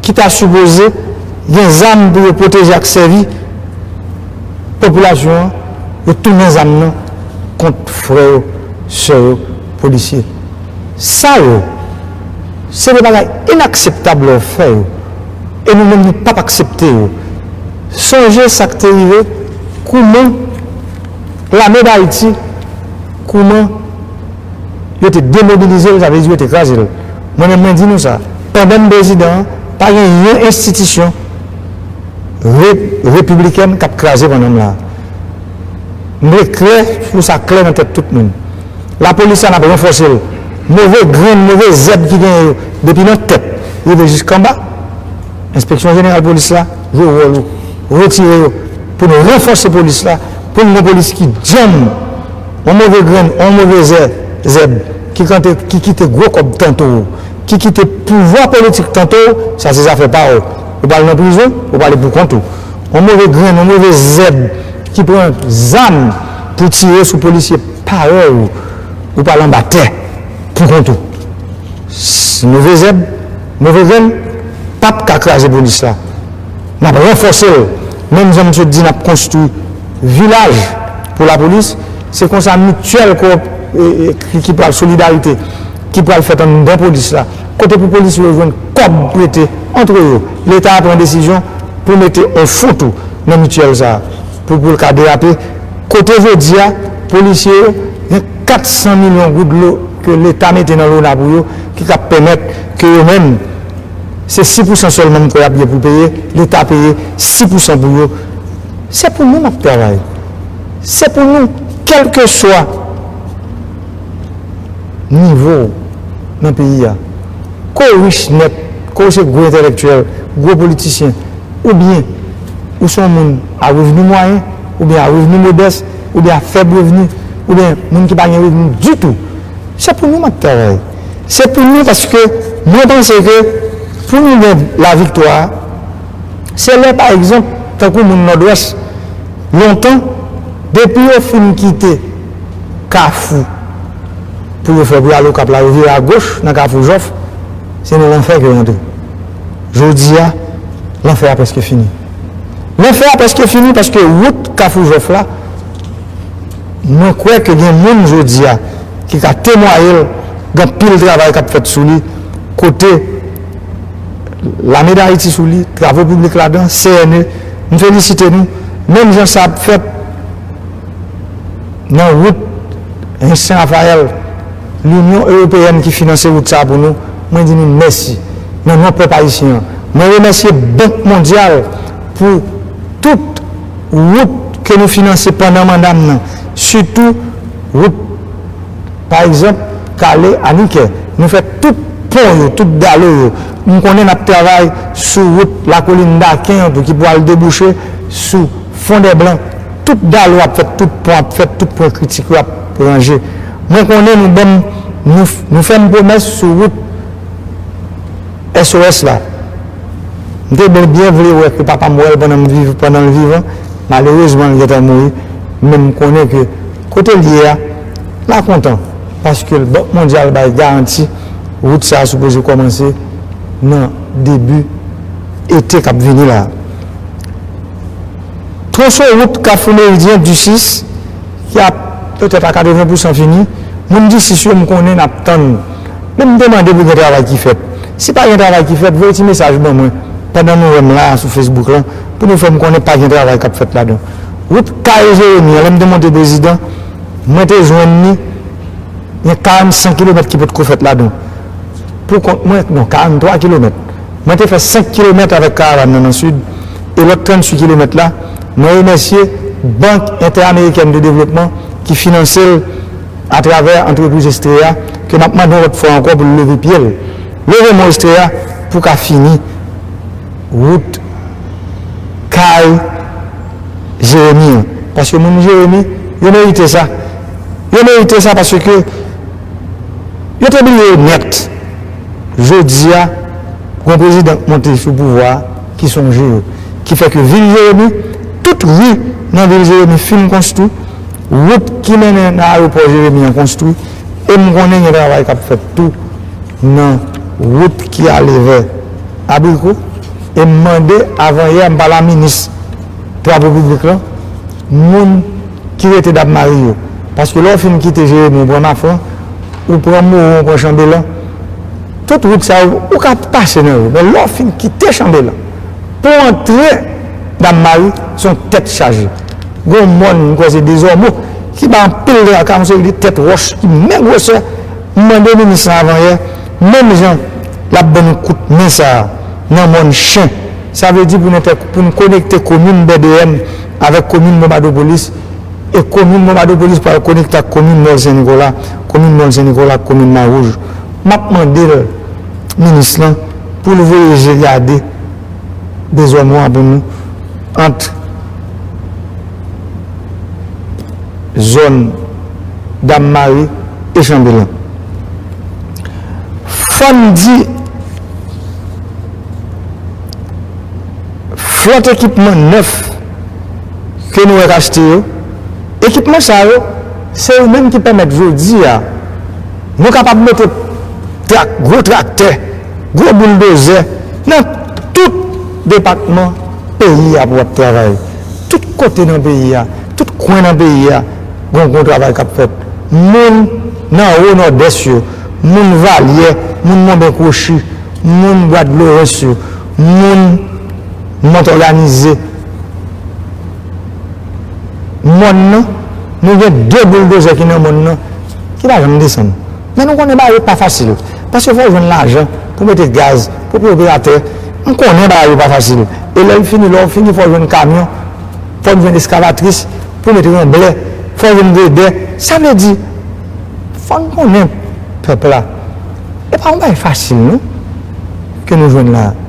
ki ta sipoze gen zam pou yo pwoteje ak sèvi popilasyon an, yo tounen zam nan kont frè yo, sè yo, polisye. Sa yo, se de bagay inakseptab lè w fè yo. E nou menm, nou p ap aksepte yo. Sonje sa k te rive, kouman Lame d Ayiti, kouman yo te demobilize l, sa vle di yo te kraze l. Mwen menm, mwen di nou sa. Pandan m prezidan an, pa gen yon enstitisyon re-, repiblikèn k ap kraze pandan m la. M vle klè pou sa klè nan tèt tout moun. Lapolis la, n ap ranfòse l. Move grenn, move zèb ki genyen yo, depi nan tèt rive jiskanba, Enspeksyon Jeneral Polis la jwe wòl ou, retire yo, pou nou ranfòse polis la, pou n gen yon polis ki djanm, yon move grenn, yon move zè-, zèb, ki kante, ki kite gwo kòb tanto w, ki kite pouvwa politik tanto w, sa se zafè pa w. Ou pral nan prizon, ou prale pou kont ou. Yon move grenn, yon move zèb ki pran zam pou tire sou polisye parèy ou, ou pral anba tè pou kont ou. S-, move zèb, move grenn, p ap ka kraze polis la. N ap ranfòse l. Menm jan m sot di n ap konstwi vilaj pou lapolis, se konsa mityèl ko-, e, e, ki, ki pral solidarite, ki pral fèt anndan polis la. Kote pou polisye yo jwenn kòb prete antre yo. Leta a pran desizyon pou mete yon fon tou nan mityèl sa a, pou, pou l ka derape. Kote jodi a, polisye yo, gen kat san milyon goud lo ke Leta mete nan lona pou yo, ki ka pèmèt ke yo menm, se sis pousan sèlman m kwè y ap gen pou peye, Leta peye sis pousan pou yo. Se pou nou m ap travay. Se pou nou, kèlkeswa nivo w nan peyi a. Ke w rich nèt, ke w se gwo entèlektyèl, gwo politisyen, oubyen ou se yon moun a revni mwayen, oubyen a revni modès, oubyen a fèb revni, oubyen moun ki pa gen revni ditou. Se pou nou m ap travay. Se pou nou paske mwen panse ke pou nou gen laviktwa, se lè, pa egzanp, tankou moun Nòdwès, lontan, depi yo fin kite Kafou pou yo fè pou yo al Okap la, yo vire agoch nan Kafou Jòf, se nan lanfè ke yo antre. Jodi a, lanfè a prèske fini. Lanfè a prèske fini paske wout Kafou Jòf la, Mwen kwè ke gen moun jodi a ki ka temwaye l, gen anpil travay k ap fèt sou li, kote Lame d Ayiti sou li, Travo Piblik ladan, C N E, m felisite nou. Menm jan sa ap fèt nan wout Sen Rafayèl, Linyon Ewopeyèn ki finanse wout sa a pou nou, mwen di nou mèsi nan non pèp ayisyen an. Mwen remèsye Bank Mondyal pou tout wout ke nou finanse pandan manda m nan, sitou wout, pa egzanp, Kale a Nikè. Nou fè tout pon yo, tout dalo yo. M konnen n ap travay sou wout Lakolin Daken an tou ki pral debouche sou Fondèblan. Tout dalo ap fèt, tout pon ap fèt, tout pwen kritik yo ap ranje. Mwen konnen nou ban m, nou, nou fè m pwomès sou wout S O S la. M te byen, byen vle wè ke papa m wè l pandan m viv, pandan l vivan. Malerezman, l gentan mouri. Men m konnen ke kote l ye a, m a kontan. Paske Bank Mondyal bay garanti, wout sa a sipoze kòmanse nan debi ete k ap vini la. Twoso wout Kafou Meridyen, Disis, ki ap petèt a katreven pousan fini. Moun Disis yo, m konnen n ap tann. Men m te mande pou gen travay ki fèt. Si pa gen travay ki fèt, voye ti mesaj ban mwen pandan nou wè m la a sou Facebook lan, pou nou fè m konnen pa gen travay k ap fèt ladan. Wout Kay Jeremi an, lè m te monte prezidan, mwen te jwenn li, gen karannsenk kilomèt ki potko fèt ladan. Pou kont mwen, non, karanntwa kilomèt. Mwen te fè senk kilomèt avèk karavàn nan nan Sid, e lòt tranntuit kilomèt la, mwen remèsye Bank Entèamerikèn de Devlopman ki finanse l atravè antrepriz Estrella, ke m ap mande yon lòt fwa ankò pou l leve pye l. Leve mo Estrella pou ka fini wout Kay Jeremi an. Paske moun Jeremi, yo merite sa. Yo merite sa paske yo te bliye yo nèt. Jodi a, gon prezidan k monte sou pouvwa a ki sonje yo. Ki fè ke vil Jeremi, tout ri nan vil Jeremi fin konstwi, wout ki mennen nan ayewopò Jeremi an konstwi, e m konnen gen travay k ap fèt tou nan wout ki ale vè Abriko, e m mande, avan yè, m pale a minis Travo Piblik lan, moun ki rete Dam Mari yo. Paske lè w fin kite Jeremi, ou pran Mafran, ou pran Mowo, ou pran Chanbelan, tout wout sa yo, ou ka pase nan yo. Men lè w fin kite Chanbelan, pou w antre Dam Mari, se yon tèt chaje. Gon mòn, m kwè se Dezòmo, ki bay anpil traka, yon seri de tèt wòch ki men gwosè. M mande minis lan avan yè, menm jan l ap ban nou kout men sa a nan mòn Chen, sa vle di pou n entè-, pou n konekte komin Bèdeyèn avèk komin Bonbadopolis, e komin Bonbadopolis pral konekte ak komin Mòl Sen Nikola, komin Mòl Sen Nikola ak komin Mawouj. M ap mande l, minis lan, pou l voye je gade Dezòmo an pou nou, ant zòn Dam Mari e Chanbelan. Fò n di, flòt ekipman nèf ke nou wè k achte yo, ekipman sa yo, se yo menm ki pèmèt jodi a, nou kapab mete trak, gwo traktè, gwo bouldozè nan tout depatman peyi a pou ap travay. Tout kote nan peyi a, tout kwen nan peyi a, gon gwo travay k ap fèt. Moun nan wo Nòdès yo, moun Valyè, moun Monben Kwochi, moun Bwa Dlorens yo, moun Mont Òganize, mòn nan, nou gen de bouldozè ki nan mòn nan, ki pa janm desann. Men nou konnen bagay yo pa fasil. Paske fò w jwenn lajan pou mete gaz, pou peye operatè. M konnen bagay yo pa fasil. E lè l fini, lè w fini, fò w jwenn kamyon, fò w jwenn eskavatris pou mete wonblè, fò w jwenn gredè. Sa vle di, fò n konnen pèp la. E pa yon bagay fasil, non, ke nou jwenn la a.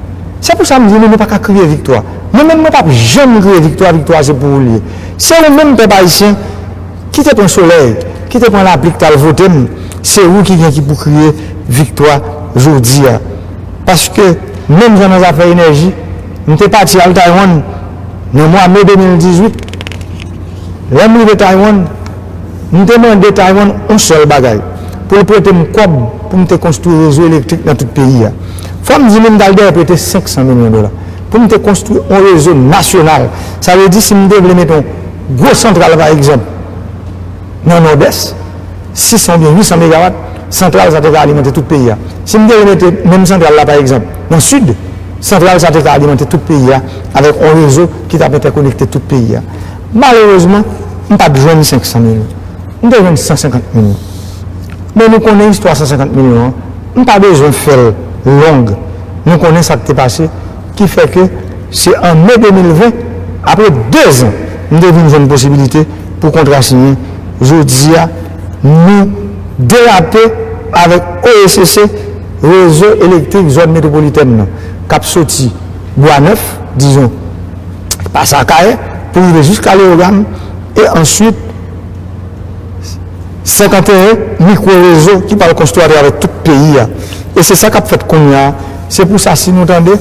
Se pou sa m di nou, nou pa ka kriye viktwa. Mwen menm, mwen p ap janm kriye viktwa, viktwa a se pou ou l ye. Se ou menm, pèp ayisyen, ki te pran solèy, ki te pran lapli, ki t al vote m, se ou ki gen ki pou kriye viktwa jodi a. Paske, menm jan nan zafè enèji, m te pati al Taiwan nan mwa me de mil dizuit. Lè m rive Taiwan, m te mande Taiwan yon sèl bagay, pou l prete m kòb pou m te konstwi rezo elektrik nan tout peyi a. Fò m di nou, m t al dèyè prete senk san milyon dola pou m te konstwi yon rezo nasyonal. Sa vle di, si m te vle mete yon gwo santral, pa egzanp, nan Nòdès, sis san oubyen uit san megawat, santral sa te ka alimante tout peyi a. Si m te remete menm santral la, pa egzanp, nan Sid, santral sa te ka alimante tout peyi a avèk yon rezo ki t ap entèkonekte tout peyi a. Malerezman, m pa t jwenn senk san milyon. M te jwenn san senkant milyon. Men nou konnen istwa san senkant milyon an. M pa bezwen fè l long. Nou konnen sa k te pase, ki fè ke se an me de mil ven, apre de zan, m te vin jwenn posibilite pou kontra siyen. Jodi a, nou derape avèk O E C C, rezo elektrik zòn metwopolitèn nan, k ap soti Bwa Nèf, dizon, pase Akayè, pou rive jiska Leyogàn, e answit, senkanteyen mikwo rezo ki pral konstwi atravè tout peyi a. E se sa k ap fèt kounye a. Se pou sa, si nou tande,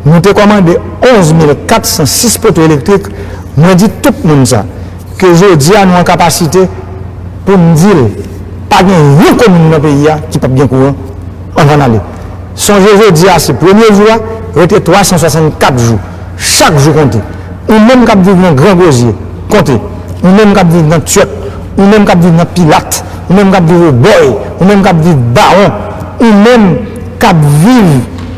nou te kòmande onz mil kat san sis poto elektrik, mwen di tout moun sa, ke jodi a nou an kapasite pou n di l, pa gen yon komin nan peyi a ki p ap gen kouran anvan n ale. Sonje jodi a se premye jou a, rete twa san swasannkat jou. Chak jou konte. Ou menm k ap viv nan Gran Gozye, konte. Ou menm k ap viv nan Tyòt, ou menm k ap viv nan Pilat, ou menm k ap viv Obòy, ou menm k ap viv Bawon, ou menm k ap viv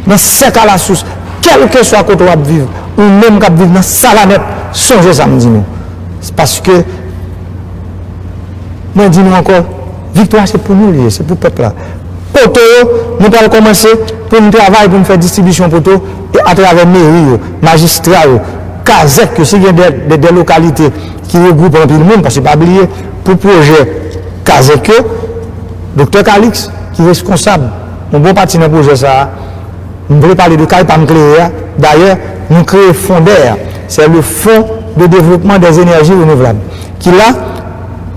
nan Sèk a Lasous, kèlkeswa kote w ap viv, ou menm k ap viv nan Salanèt, sonje sa m di nou. Se paske Mwen di nou ankò, viktwa se pou nou li ye, se pou pèp la. Poto yo, nou pral kòmanse pou n travay pou n fè distribisyon poto e atravè meri yo, majistra yo, kazèk yo, si gen de, de, de lokalite ki regwoupe anpil moun, paske pa bliye, pou pwojè kazèk yo, Doktè Calixte, ki reskonsab yon bon pati nan pwojè sa a, M vle pale de Kay Pa M Klere a. Dayè, nou kreye FONDER, c'est le Fonds de Développement des Énergies Renouvelables, ki la,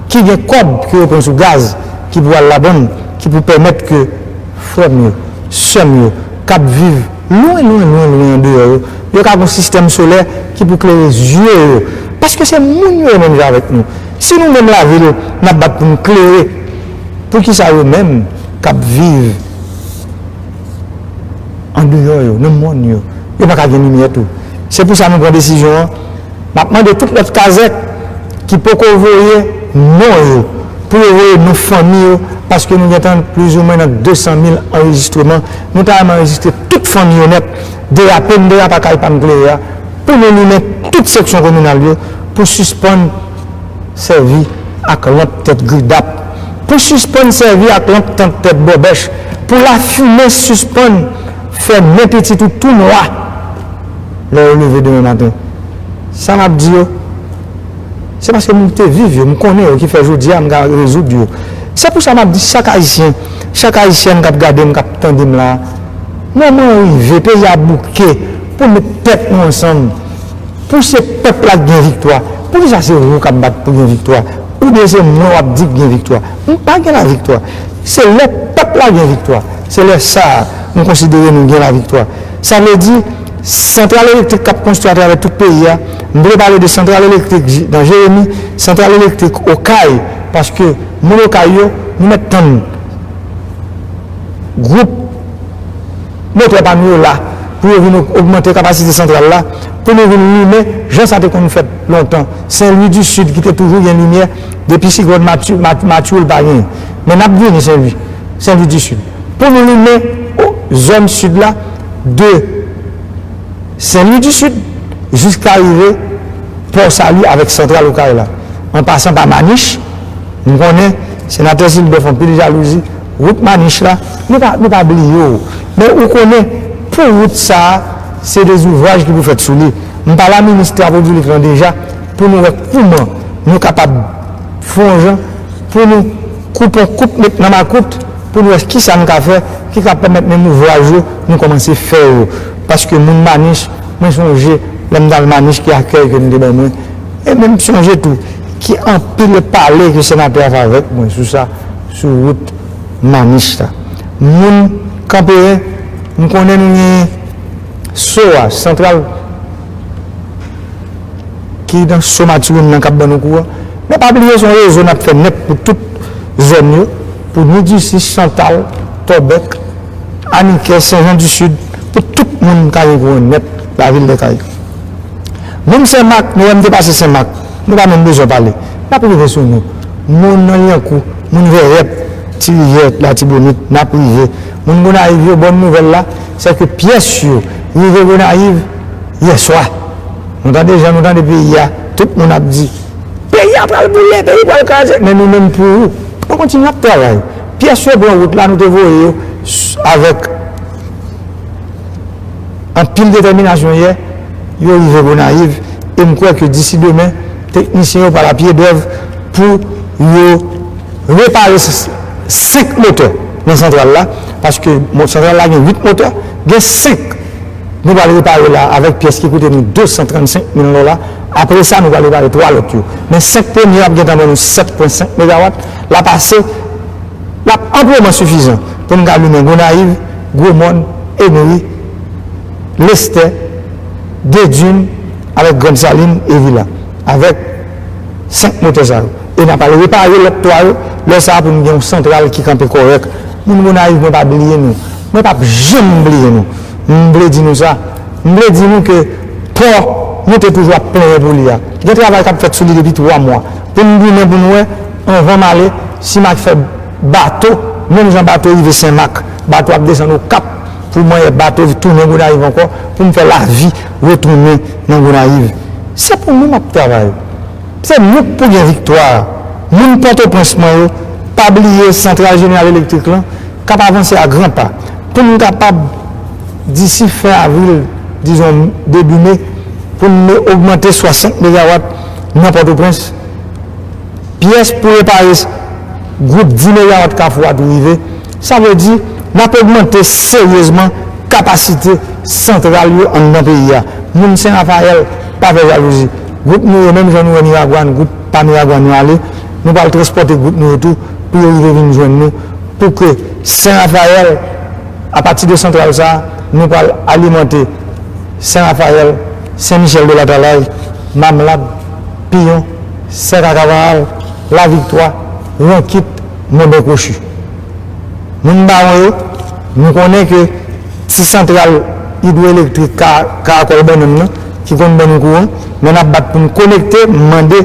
ki gen kòb ke yo pran sou gaz, ki pou al labann, ki pou pèmèt ke frè m yo, sè m yo, k ap viv lwen, lwen, lwen, lwen andeyò yo, yo ka gen yon sistèm solè ki pou klere zye yo. Paske se moun yo ye menm jan avèk nou. Si nou menm lavil, n ap bat pou n klere, poukisa yo menm k ap viv andeyò yo, nan mòn yo, yo pa ka gen limyè tou. Se pou sa nou pran desizyon an. M ap mande tout lòt kazèk ki poko voye non yo, pou yo voye non fanmi yo, paske nou gentan plizoumwen nan de san mil anrejistreman. Nou ta renmen anrejistre tout fanmi yo nèt, derape n derape ak Kay Pa M Klere a, pou nou limen tout seksyon kominal yo, pou sispann sèvi ak lanp tèt gridap, pou sispann sèvi ak lanp tèt bòbèch, pou lafimen sispann fè nen pitit ou tou nwa lè yo leve demen maten. Sa m ap di yo, se paske m te viv yo, m konnen yo, ki fè jodi a m ka rezoud yo. Se pou sa m ap di chak Ayisyen, chak Ayisyèn k ap gade m, k ap tande m la a, moman an rive, peyi a bouke, pou n met tèt nou ansanm. Pou se pèp la k gen viktwa, poukisa se ou k ap bat pou gen viktwa? Oubyen se mwen w ap di k gen viktwa? M pa gen laviktwa. Se lè pèp la gen viktwa, se lè sa a nou konsidere nou gen laviktwa. Sa vle di, santral elektrik k ap konstwi atravè tout peyi a, m vle pale de santral elektrik nan Jeremi, santral elektrik Okay, paske moun Okay yo, nou mèt tann gwoup motè pa nou yo la, pou yo vin ogmante kapasite santral la, pou nou vin limen, jan sa te konn fèt lontan. Sen Lwi di Sid ki te toujou gen limyè, depi siklòn Matye, Mat, Matye l pa genyen. Men n ap vini Sen Lwi, Sen Lwi di Sid. Pou nou limen zòn sid la, de Sen Lwi di Sid jiska rive Pò Sali avèk santral Okay la. An pasan pa Manich, m konnen senatè Silbè fè anpil jalouzi, wout Manich la, nou pa, nou pa bliye w. Men ou konnen, pou wout sa a, se de zouvraj ki pou fèt sou li. M pale a minis travo piblik lan deja, pou nou wè kouman nou kapab fè yon jan pou nou koupe yon koup met nan makout, pou nou wè kisa n ka fè ki ka pèmèt menm ouvraj yo nou kòmanse fè yo. Paske moun Manich, mwen sonje lè m t al Manich ki akèy ke nou te ban mwen. E menm sonje tou ki anpil pale ke senatè a fè avèk mwen sou sa, sou wout Manich la. Moun Kanperen, m konnen nou gen so a, santral ki nan so Matiwin nan k ap ban nou kouran. Men pa bliye se yon rezo n ap fè nèt pou tout zòn yo, pou Nidisi, Chantal, Tòbèk, Anikè, Sen Jan di Sid, pou tout moun ka gen kouran nèt, lavil de Kay. Moun Senmak, nou wè m te pase Senmak, nou pa menm bezwen pale. N ap rive sou nou. Moun nan Lyankou, moun Vèrèt, Ti Rivyè, Latibonit, n ap rive. Moun Gonayiv yo, bòn nouvèl la, se ke pyès yo rive Gonayiv yèswa. Nou tande jan nou tande peyi a, tout moun ap di, peyi a pral boule, peyi pral kraze, men nou menm pou ou, nou kontinye ap travay. Pyès yo pran wout la, nou te voye yo s- avèk anpil detèminasyon yè, yo rive Gonayiv, e m kwè ke disi demen, teknisyen yo pral a pye dèv pou yo repare s- senk motè nan santral la, paske mo- santral la gen uit motè, gen senk nou pral repare la avèk pyès ki koute nou de san trannsenk mil dola. Apre sa, nou pral repare twa lòt yo. Men senk premye yo ap gentan ban nou sèt pwen senk megawat. L ap ase, l ap anpleman sifizan pou n ka limen Gonayiv, Gwomòn, Enri, Lestè, Dedin, avèk Grann Salin e Vila, avèk senk motè sa yo. E n ap al repare lòt twa yo, lè sa a pou n gen yon santral ki kanpe kòrèk. Moun Gonayiv, mwen pa bliye nou. Mwen p ap janm bliye nou. M vle di nou sa. M vle di nou ke pò nou te toujou ap plenyen pou li a, gen travay k ap fèt sou li depi twa mwa. Pou n goumen pou n wè, anvan m ale, si m a fè bato, menm jan bato rive Senmak, bato ap desann Okap, pou mwen bato tounen Gonayiv ankò, pou m fè lavi retounen nan Gonayiv. Se pou nou m ap travay. Se nou k pou gen viktwa a. Moun Pòtoprens mwen yo, pa bliye santral jeneral elektrik lan k ap avanse a gran pa. Pou n kapab, disi fen avril, dizon debi me, pou n ogmante swasant megawat nan Pòtoprens. Pyès pou repare gwoup dis megawat Kafou a tou rive. Sa vle di, n ap ogmante seryezman kapasite santral yo anndan peyi a. Moun Sen Rafayèl, pa fè jalouzi. Gwoup nou yo, menm jan nou wè Miragwàn, gwoup pa Miragwàn yo ale, nou pral transpòte gwoup nou yo tou pou yo rive vin jwenn nou, pou ke Sen Rafayèl, apati de santral sa a, nou pral alimante Sen Rafayèl, Sen Michèl de Latalay, Mamlad, Piyon, Sèka Kavaral, Laviktwa, Rankit, Monben Kwochi. Moun Bawon yo, nou konnen ke ti santral idwoelektrik Ka- Karakòl Bannann nan, ki konn ban nou kouran, men n ap bat pou n konekte, m mande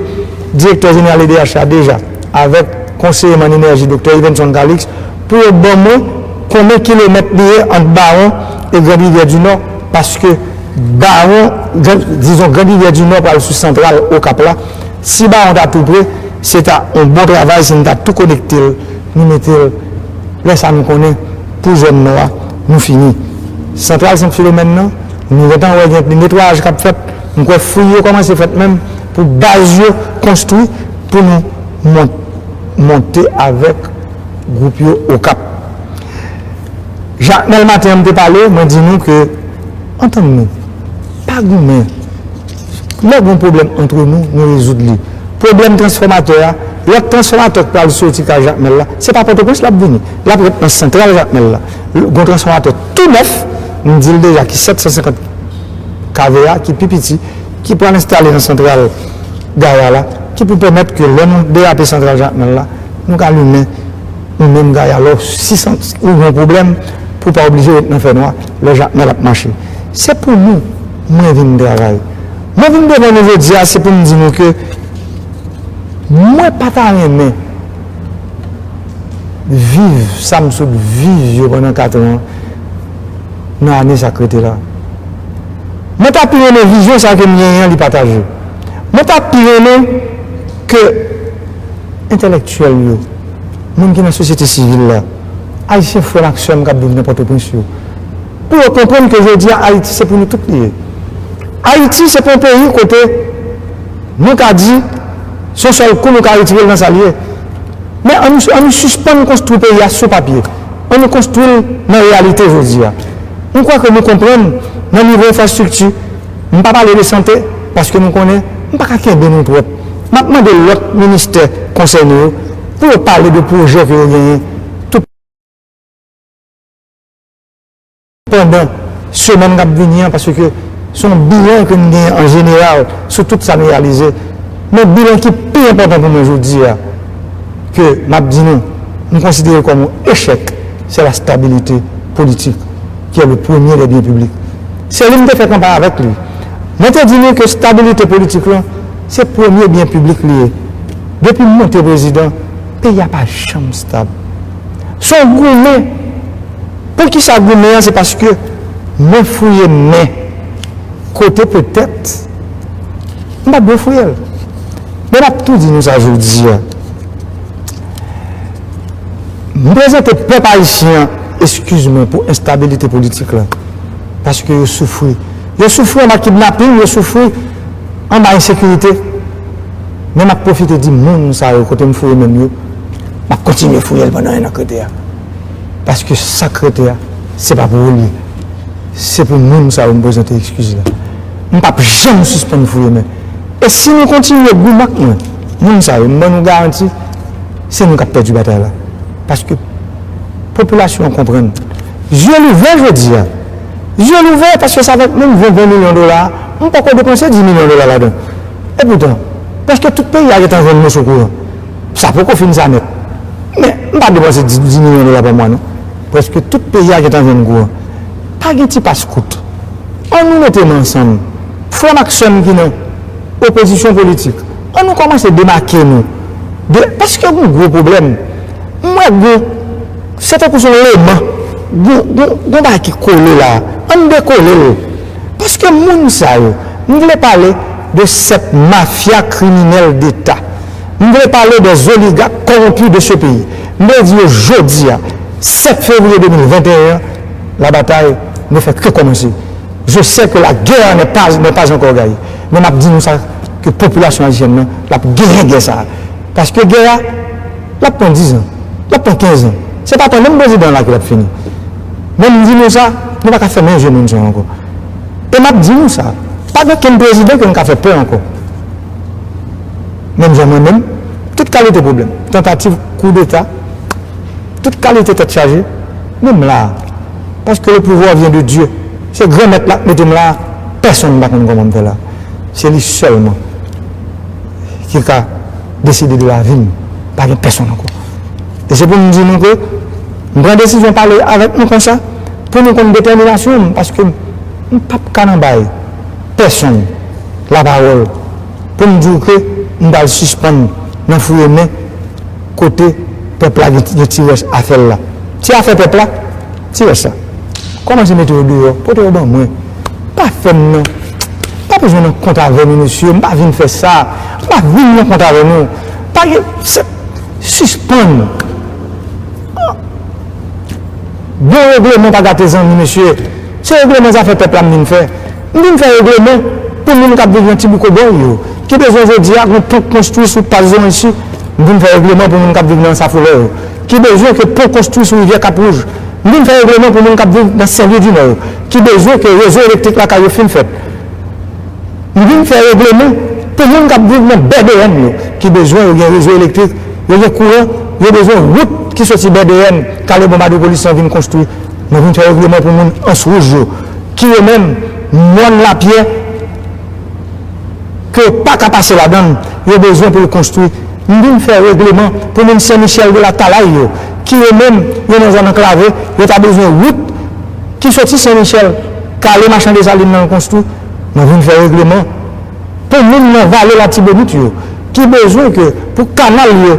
direktè jeneral E D H la deja, avèk konseye m an enèji, Doktè Yvenson Calixte, pou yo ban mwen konbyen kilomèt li ye ant Bawon e Grand Rivière du Nord, paske Bawon, Gran- dizon, Grand Rivière du Nord pral sou santral Okap la. Si Bawon ta tou pre, se ta yon bon travay si n ta tou konekte l, nou mete l, lè sa nou konnen, pou zòn nò a, nou fini. Santral Sent Filomèn nan, nou gentan wè gen netwayaj k ap fèt, m kwè fouy yo kòmanse fèt menm, pou baz yo konstwi, pou nou mont- monte avèk gwoup yo Okap. Jakmèl maten an m te pale, mwen di nou ke antann nou, pa goumen. Lè gen yon pwoblèm ant nou, nou rezoud li. Pwoblèm transfòmatè a, lòt transfòmatè k pral soti kay Jakmèl la, se pa Pòtoprens l ap vini. L ap ret nan santral Jakmèl la. Gen yon transfòmatè tou nèf, m di l deja, ki sèt san senkant K V A, ki pi piti, ki pral enstale nan santral Gaya la, ki pou pèmèt ke lè nou derape santral Jakmèl la, nou ka limen ou menm Gaya lè w, si san- ou gen yon pwoblèm, pou w pa oblije ret nan fènwa lè Jakmèl ap mache. Se pou nou mwen vin travay. Mwen vin devan nou jodi a, se pou m di nou ke mwen pa ta renmen viv sa m sot viv yo pandan kat an nan ane sa k rete la. Mwen ta pi renmen vizyon sa ke m genyen an li pataje. Mwen ta pi renmen ke entèlektyèl yo, moun ki nan sosyete sivil la, Ayisyen frè m ak sè m k ap viv nan Pòtoprens yo, pou yo konprann ke jodi a Ayiti se pou nou tout li ye. Ayiti se pa yon peyi kote nou ka di, se yon sèl kou nou ka retire l nan sa l ye. Men ann nou, ann nou sispann konstwi peyi a sou papye. Ann nou konstwi l nan reyalite jodi a. M kwè ke nou konprann nan nivo enfrastrikti. M pa pale de sante, paske nou konnen, m pa ka kenbe nou twòp. M ap mande lòt ministè konsène yo pou yo pale de pwojè ke yo genyen tout pandan semèn k ap vini an, paske se yon bilan ke n genyen an jeneral sou tout sa n reyalize. Men bilan ki pi enpòtan pou mwen jodi a, ke m ap di nou, m konsidere l kòm yon echèk, se la stabilité politique, qui est le premier des biens publics. Se li m te fè kanpay avèk li. Mwen te di nou ke stabilite politik lan, se premye byen piblik li ye. Depi m monte prezidan, peyi a pa janm stab. Se yon goumen. Poukisa goumen an? Se paske mwen fouye men kote petèt m pa t dwe fouye l. Men m ap tou di nou sa jodi a. M prezante pèp ayisyen an eskiz mwen pou enstabilite politik la. Paske yo soufri. Yo soufri anba kidnaping, yo soufri anba ensekirite. Men m ap pwofite di moun sa yo kote m fouye men m yo, m ap kontinye fouye l pandan en an k rete a. Paske sa k rete a, se pa pou ou l ye. Se pou moun sa yo m prezante eskiz la. M p ap janm sispann fouye men. E si nou kontinye goumen ak mwen, moun sa yo, m ban nou garanti, se nou k ap pèdi batay la. Paske popilasyon an konprann. Zye louvè jodi a. Zye louvè, paske sa fè menm ven, ven milyon dola a, m poko depanse dis milyon dola ladan. Epoutan, prèske tout peyi a gentan jwenn moso kouran. Sa poko fin sa nèt. Men, m pa depanse dis milyon dola pa mwa, non. Prèske tout peyi a gentan jwenn kouran. Pa gen ti pas kout. An nou mete men ansanm. Frè m ak sè m ki nan opozisyon politik, an nou kòmanse demake nou. De, paske gen gwo pwoblèm. M wè gwo, se tankou se yon leman. Gwo, gwo, gwo bagay ki kole la. An n dekole l. Paske moun sa yo, m vle pale de sèt mafya kriminèl deta. M vle pale des oligarques corrompus de ce pays. M vle di yo jodi a, sèt fevriye de mil venteyen an, la bataille ne fait que commencer. Je sais que la guerre n'est pas, n'est pas encore gagnée. Men m ap di nou sa, ke popilasyon ayisyèn nan, l ap genyen gè sa a. Paske gè a, l ap pran dis an, l ap pran kenz an. Se pa tan menm prezidan la ke l ap fini. Men m di nou sa, nou pa ka fèmen je moun sa yo ankò. E m ap di nou sa, pa gen okenn prezidan ke n ka fè pè ankò. Menm jan mwen menm, tout kalite pwoblèm, tantativ koudeta, tout kalite tèt chaje, men m la. Paske le pouvoir vient de Dieu. Se Granmèt la k mete m la, pèsonn pa konn kòman m fè la. Se li sèlman ki ka deside de lavi m. Pa gen pèsonn ankò. E se pou m di nou ke m pran desizyon pale avèk nou konsa, pou nou konn detèminasyon m, paske m p ap ka nan bay pèsonn lapawòl pou m di w ke m pral sispann nan fouye men kote pèp la gen, gen ti rès afè l la. Ti afè pèp la, ti rès la. Kòmanse mete yo deyò, pote yo ban mwen. Pa fè m nan, pa bezwen nan kont avè nou, mesye. M pa vin fè sa. M pa vin nan kont avè nou. Pa gen, se, sispann. Bon regleman pa gate zanmi, mesye. Se regleman zafè pèp la m vin fè. M vin fè regleman pou moun k ap viv nan ti bouk Obòy yo, ki bezwen jodi a gon pon k konstwi sou Pas Zoransi. M vin fè regleman pou moun k ap viv nan Ansa Folè yo, ki bezwen ke pon konstwi sou rivyè Kap Wouj. M vin fè regleman pou moun k ap viv nan Sen Lwi di Nò yo, ki bezwen ke rezo elektrik lakay yo fin fèt. M vin fè regleman pou moun k ap viv nan B D N yo, ki bezwen yo gen rezo elektrik, yo gen kouran, yo bezwen wout ki soti B D N, Kale Bonbadopolis lan vin konstwi. Mwen vin fè regleman pou moun Ans Wouj yo, ki yo menm, mòn Lapyè, ke yo pa ka pase ladan l, yo bezwen pou yo konstwi. M vin fè regleman pou moun Sen Michèl de Latalay yo, ki yo menm, yo nan zòn anklave, yo ta bezwen wout ki soti Sen Michèl, Kale Machan Desalin nan konstwi. Mwen vin fè regleman pou moun nan vale Latibonit yo, ki bezwen ke pou kanal yo,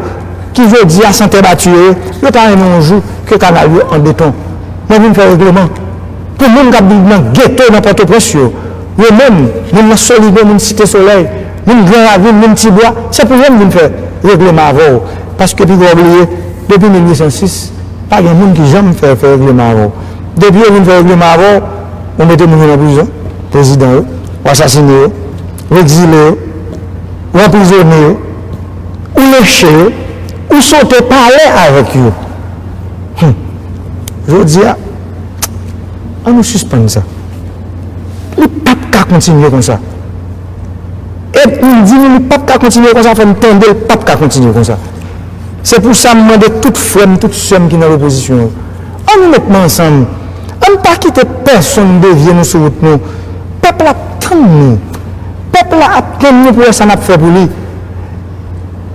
ki jodi a san tè bati yo ye, yo ta renmen yon jou ke kanal yo an beton. Mwen vin fè regleman pou moun k ap viv nan geto nan Pòtoprens yo, yo menm, moun nan Soligen, moun Site Solèy, moun Gran Ravin, moun Tibwa, se pou yo m vin fè regleman avè w. Paske piga w bliye, depi mil uit san sis, pa gen moun ki janm fè, fè regleman avè w. Depi yo vin fè regleman avè w, ou mete moun yo nan prizon, prezidan yo, ou asasine yo, ou egzile yo, ou anprizone yo, ou lenche yo, ou sote pale avèk yo. Hum. Jodi a, an nou sispann sa. Li p ap ka kontinye konsa. E m di nou, li p ap ka kontinye konsa, fò n tande l p ap ka kontinye konsa. Se pou sa m mande tout frè m, tout sè m ki nan lopozisyon yo, an nou met men ansanm. An n pa kite pèsonn devye nou sou wout nou. Pèp la ap tann nou. Pèp la ap tann nou pou wè sa n ap fè pou li.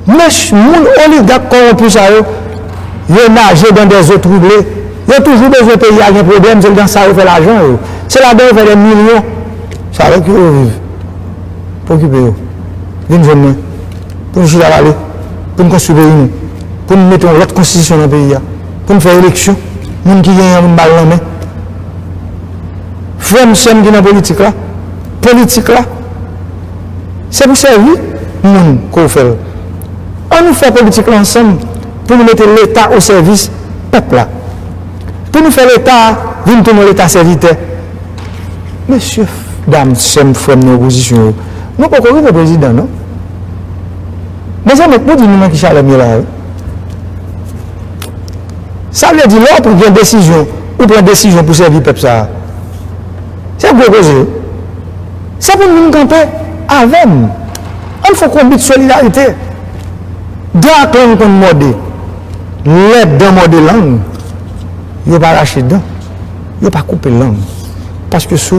Men moun oligak kòwonpi sa yo, yo naje dans des eaux troublées. Yo toujou bezwen peyi a gen pwoblèm, se nan sa yo fè lajan yo. Se ladan yo fè dè milyon. Se avèk yo yo viv. Pa okipe yo. Vin jwenn mwen. Pou nou chita pale. pou n konstwi peyi nou, pou n mete yon lòt konstitisyon nan peyi a, pou n fè eleksyon, moun ki genyen an pou n ba l nan men. Frè m, sè m ki nan politik la, politik la, se pou sèvi moun ke w fè l. An nou fè politik la ansanm pou nou mete Leta o sèvis pèp la. Pou nou fè Leta a vin tounen yon Leta sèvitè. Mesye, dam, sè m, frè m nan opozisyon yo, nou poko rive prezidan, non. Mezanmi, pou di nou nan ki chalè m ye la a, wi. Sa vle di, lè w pran desizyon, ou pran desizyon pou sèvi pèp sa a. Se gwo koze, wi. Se pou nou vin kanpe avè m. Ann fè konbit solidarite. Dan ak lang konn mòde. Lè dan mòde lang, yo pa rache dan, yo pa koupe lang. Paske si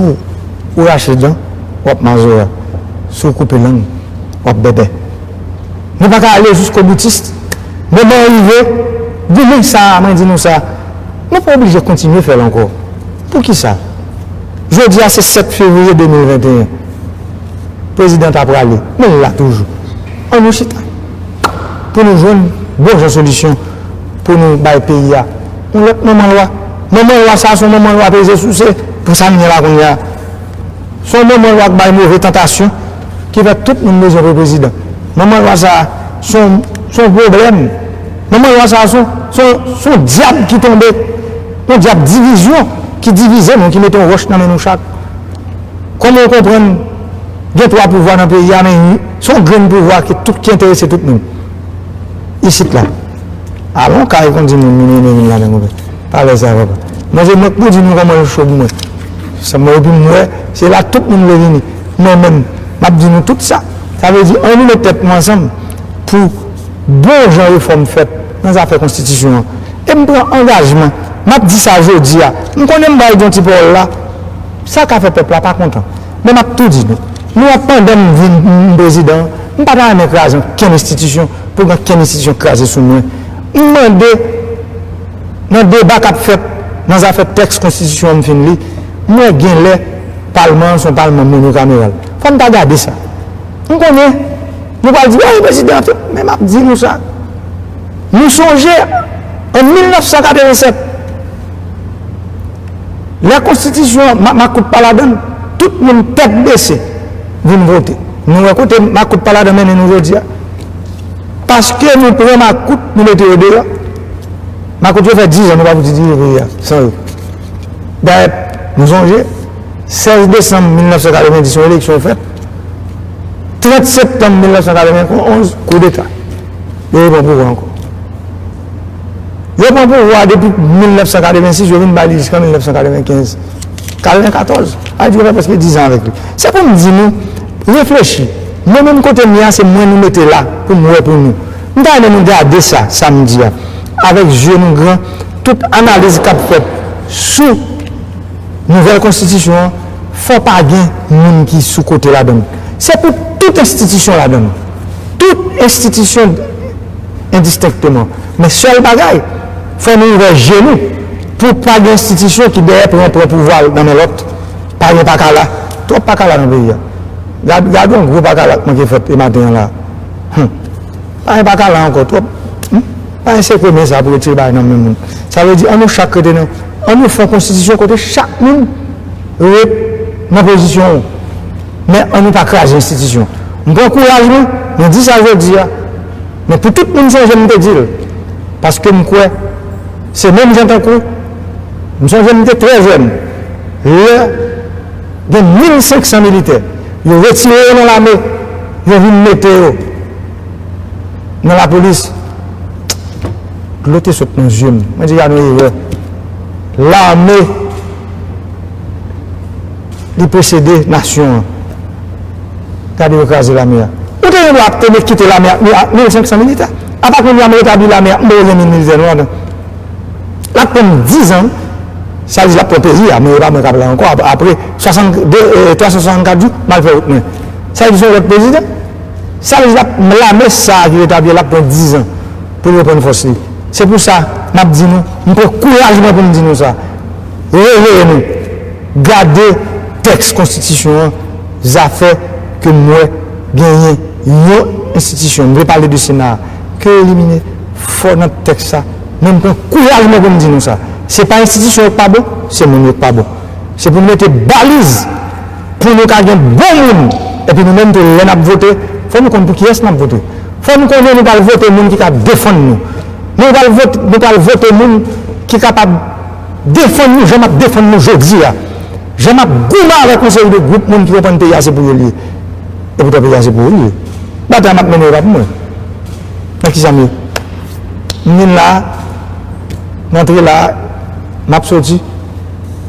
w rache dan, w ap mazora. Si w koupe lang, w ap bèbè. Nou pa ka ale jiskoboutis. Moman an rive, goumen sa a, mwen di nou sa, nou pa oblije kontinye fè l ankò. Poukisa? Jodi a se sèt fevriye de mil venteyen. Prezidan ta prale, men l la toujou. An nou chita pou nou jwenn bon jan solisyon pou nou bay peyi a yon lòt manman lwa. Manman lwa sa a se yon manman lwa peze souse pou sa n gen la kounye a. Se yon manman lwa k bay move tantasyon ki fè tout moun bezwen pou prezidan. Manman lwa sa a se yon, se yon pwoblèm. Manman lwa sa a se yon, se yon, se yon dyab ki tonbe, yon dyab divizyon ki divize nou, ki mete yon wòch nan men nou chak. Kòman w konprann gen twa pouvwa nan peyi a, men se yon grenn pouvwa ki tout, ki enterese tout moun isit la? Alon kay konn di moun, moun renmen vin ladan konpè. Palè sa papa. Mwen se mwen k pou di nou kòman l cho pou mwen. Sa mwen epi m wè, se la tout moun vle vini. Mwen menm, m ap di nou tout sa. Sa vle di, ann nou met tèt nou ansanm pou bon jan refòm fèt nan zafè konstitisyon an. E m pran angajman, m ap di sa jodi a. M konnen m pral di yon ti pawòl la, sa ka fè pèp la pa kontan. Men m ap tou di nou, nou wè pandan m vin m prezidan, m pa ta renmen kraze okenn enstitisyon pou gen okenn enstitisyon kraze sou mwen. M mande nan deba k ap fèt nan zafè tèks konstitisyon an m fin li, m wè genlè palman an se yon palman monokameral. Fò n ta gade sa. M konnen nou pral di, "Wi, prezidan ap fè," men m ap di nou sa. Nou sonje, an mil nèf san katreven sèt, lè konstitisyon an, ma-, makout pa ladan l, tout moun tèt bese vin vote. Nou wè kote makout pa ladan mennen nou jodi a. Paske nou pran makout, nou mete yo deyò. Makout yo fè diz an, nou pa fouti dirije peyi a san yo. Dayè, nou sonje, sèz desanm mil nèf san katreven dis, yon eleksyon fèt. Trant septanm mil nèf san katreven onz, koudeta. Yo repran pouvwa ankò. Yo pran pouvwa a depi mil nèf san katreven sis, yo vin ba li jiska mil nèf san katreven kenz. Katreven katòz. A di yo fè prèske diz an avèk li. Se pou m di nou, reflechi. Mwen menm kote m ye a, se mwen nou mete la pou m wè pou nou. M ta renmen nou gade sa, sa m di a. Avèk zye nou gran, tout analiz k ap fèt sou nouvèl konstitisyon an, fò pa gen moun ki sou kote ladan l. Se pou tout enstitisyon ladan l. Tout enstitisyon endistenkteman. Men sèl bagay, fò nou ouvè je nou pou pa gen enstitisyon ki dèyè pran, pran pouvwa l nan men lòt. Pa gen pakala. Twòp pakala nan peyi a. Gad, gad yon gwo pakala k manke fèt e maten an la. Hum. Pa gen pakala ankò twòp. Hum. Pa gen sekwe men sa pou retire bagay nan men moun. Sa vle di, an nou chak rete nan, an nou fè yon konstitisyon kote chak moun ret nan pozisyon w. Men an nou pa kraze enstitisyon. M pran kouraj mwen, mwen di sa jodi a. Men pou tout moun sonje m te di l. Paske m kwè, se menm jan tankou, m sonje m te trè jèn. Lè gen mil senk san militè, yo retire yo nan lame, yo vin mete yo nan lapolis. Dlo te sot nan zye m. Mwen di, "Gade yon erè." Lame li presede nasyon an. Gade yo kraze lame a. Ou te gen dwa ap tande kite lame a ak mil senk san militè. Apa kounye a m retabli lame a, m poko gen mil militè non ladan. L ap pran m diz an, sa vle di l ap pran peyi a, men e pa mwen k ap la ankò, ap-, apre swasannde, eh, twa san swasannkat jou, m al fè wout mwen. Sa vle di se yon lòt prezidan. Sa vle di l ap, lame sa a ki retabli a, l ap pran diz an pou l reprann fòs li. Se pou sa, m ap di nou, m pran kouraj mwen pou m di nou sa. Reveye nou. Gade tèks konstitisyon an, zafè ke m wè genyen yon enstitisyon, m vle pale de Sena a, Yo elimine. Fò nan tèks sa, men m pran kouraj mwen pou m di nou sa. Se pa enstitisyon yo k pa bon, se moun yo k pa bon. Se pou nou mete baliz pou nou ka gen bon moun. Epi nou menm tou, lè n ap vote, fò nou konn pou kiyès n ap vote. Fò nou konnen nou pral vote moun ki ka defann nou. Nou pral vote, nou pral vote moun ki kapab defann nou jan m ap defann nou jodi a. Jan m ap goumen avèk yon seri de gwoup moun ki konprann peyi a se pou yo li ye. E poutan peyi a se pou yo li ye. Batay m ap mennen yo pa pou mwen. Nan kisa m ye? M vin la, m antre la, m ap soti,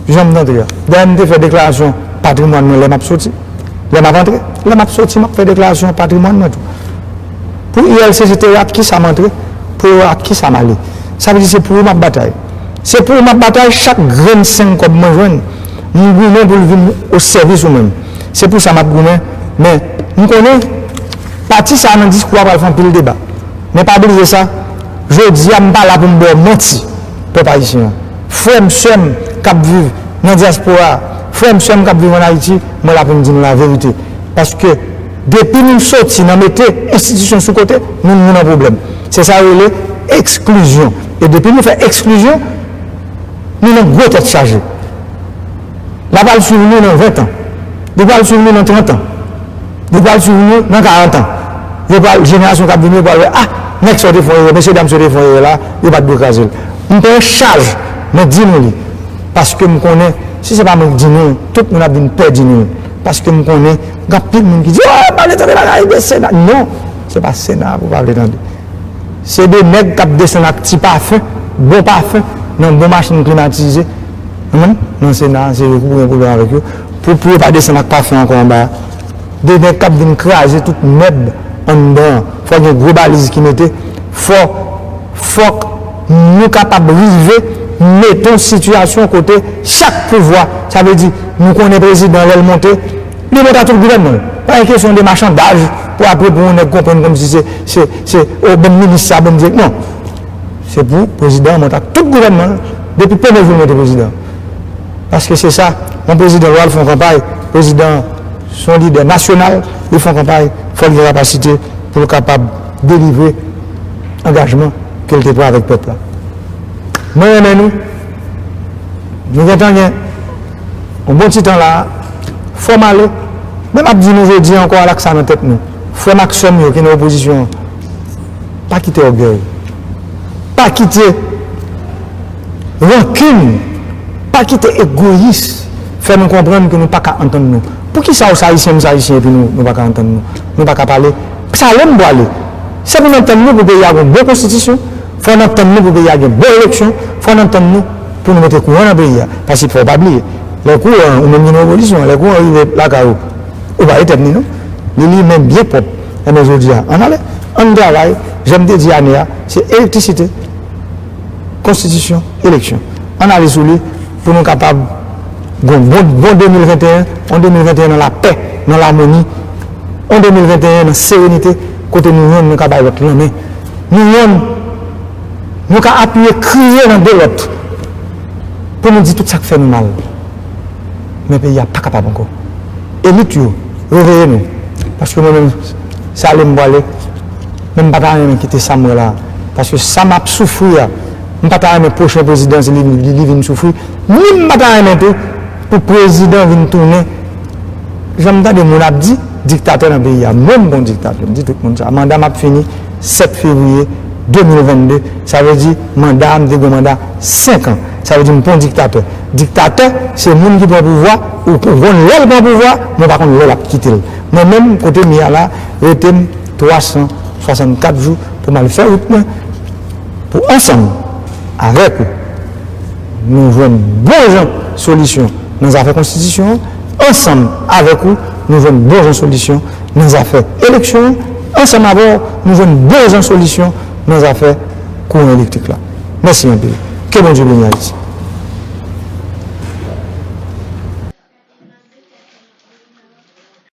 jan m t antre a. Dayè m te fè deklarasyon patrimwàn mwen lè m ap soti. Lè m ap antre, lè m ap soti, m ap fè deklarasyon patrimwàn mwen tou. Pou U L C C te yo ak kisa m antre, pou yo ak kisa m ale. Sa vle di se pou ou m ap batay. Se pou ou m ap batay, chak grenn senk kòb mwen jwenn, m goumen pou l vin o sèvis ou menm. Se pou sa m ap goumen, men m konnen pati sa a nan diskou a pral fè anpil deba. Men pa bliye sa, jodi a m pa la pou m ba w manti, pèp ayisyen an. Frè m, sè m k ap viv nan dyaspora a, frè m, sè m k ap viv ann Ayiti, mwen la pou m di nou laverite. Paske depi nou soti nan mete enstitisyon sou kote, nou, nou nan pwoblèm. Se sa yo rele eksklizyon. E depi nou fè eksklizyon, nou nan gwo tèt chaje. L ap al swiv nou nan ven tan. Li pral swiv nou nan trant an. Li pral swiv nou nan karant an. Yo pral, jenerasyon k ap vini yo pral wè, ah, nèg sa yo te fè yon erè, mesye dam sa yo te fè yon erè la, yo pa t dwe kraze l. M pran chaj, mwen di nou li. Paske m konnen, si se pa mwen k di nou l, tout moun ap vin pè di nou l. Paske m konnen, gen anpil moun ki di, oh, pa vle tande bagay de Sena. Non, se pa Sena pou pa vle tande. Se de nèg k ap desann ak ti pafen, bon pafen, nan bon machin klimatize. Nan, nan Sena, se yo ki pou gen pwoblèm avèk yo. Pou, pou yo pa desann ak pafen ankò anba a. De nèg k ap vin kraze tout mèb anndan an. Fò gen gwo baliz ki mete. Fò, fòk nou kapab rive mete yon sitiyasyon kote chak pouvwa, sa vle di, nou konnen prezidan lè l monte, li monte ak tout gouvènman l. Pa gen kesyon de machandaj pou apre pou yon nèg konprann kòmsi se, se, se, o, bann minis sa, bann dirèk. Non. Se pou prezidan an monte ak tout gouvènman l depi premye jou l monte prezidan. Paske se sa, yon prezidan lè w al fè yon kanpay, prezidan se yon lidè nasyonal, li fè yon kanpay, fò l gen kapasite pou l kapab delivre angajman ke l te pran avèk pèp la. Mwen renmen nou. Nou gentan gen yon bon ti tan la a. Fò m ale. Men m ap di nou jodi a ankò, al ak sa nan tèt nou. Frè m ak sè m yo ki nan opozisyon an, pa kite ògèy, pa kite rankin, pa kite egoyis fè nou konprann ke nou pa ka antann nou. Poukisa w se Ayisyen, m se Ayisyen, epi nou, nou pa ka antann nou? Nou pa ka pale? Sa lè m pwale. Se pou n antann nou pou peyi a gen yon bon konstitisyon. Fò n antann nou pou peyi a gen bon eleksyon. Fò n antann nou pou nou mete kouran nan peyi a. Paske fò w pa bliye, lè kouran, ou menm ki nan opozisyon an, lè kouran rive lakay ou, ou pa etèn li non. Li limen byen pwòp. Enben jodi a, ann ale, ann travay, jan m te di ane a, se elektrisite, konstitisyon, eleksyon. Ann ale sou li pou nou kapab gen yon bon, bon de mil venteyen, yon de mil venteyen nan lapè, nan lamoni, yon de mil venteyen nan serenite, kote nou yonn nou ka bay lòt lanmen. Nou yonn nou ka apiye kriye nan do lòt pou nou di tout sa k fè nou mal. Men peyi a pa kapab ankò. Elit yo, reveye nou. Paske mwen menm, se ale m pwale. Men m pa ta renmen kite sa m wè la a. Paske sa m ap soufri a, m pa ta renmen pwochen prezidan se li, li, li vin soufri. Ni m pa ta renmen tou pou prezidan vin tounen, jan m tande moun ap di, diktatè nan peyi a. Mwen m pa yon diktatè, m di tout moun sa. Manda m ap fini sèt fevriye de mil vennde. Sa vle di manda a, m te gen manda senk an. Sa vle di m pa yon diktatè. Diktatè, se moun ki pran pouvwa, ou, ou konn lè l pran pouvwa, men w pa konn lè l ap kite l. Mwen menm, kote m ye a la, rete m twa san swasannkat jou pou m al fè wout mwen, pou ansanm avèk ou, nou jwenn bon jan solisyon nan zafè konstitisyon an, ansanm avèk ou, nou jwenn bon jan solisyon nan zafè eleksyon an, ansanm avè w, nou jwenn bon jan solisyon nan zafè kouran elektrik la. Mèsi anpil. Ke Bondye beni Ayiti.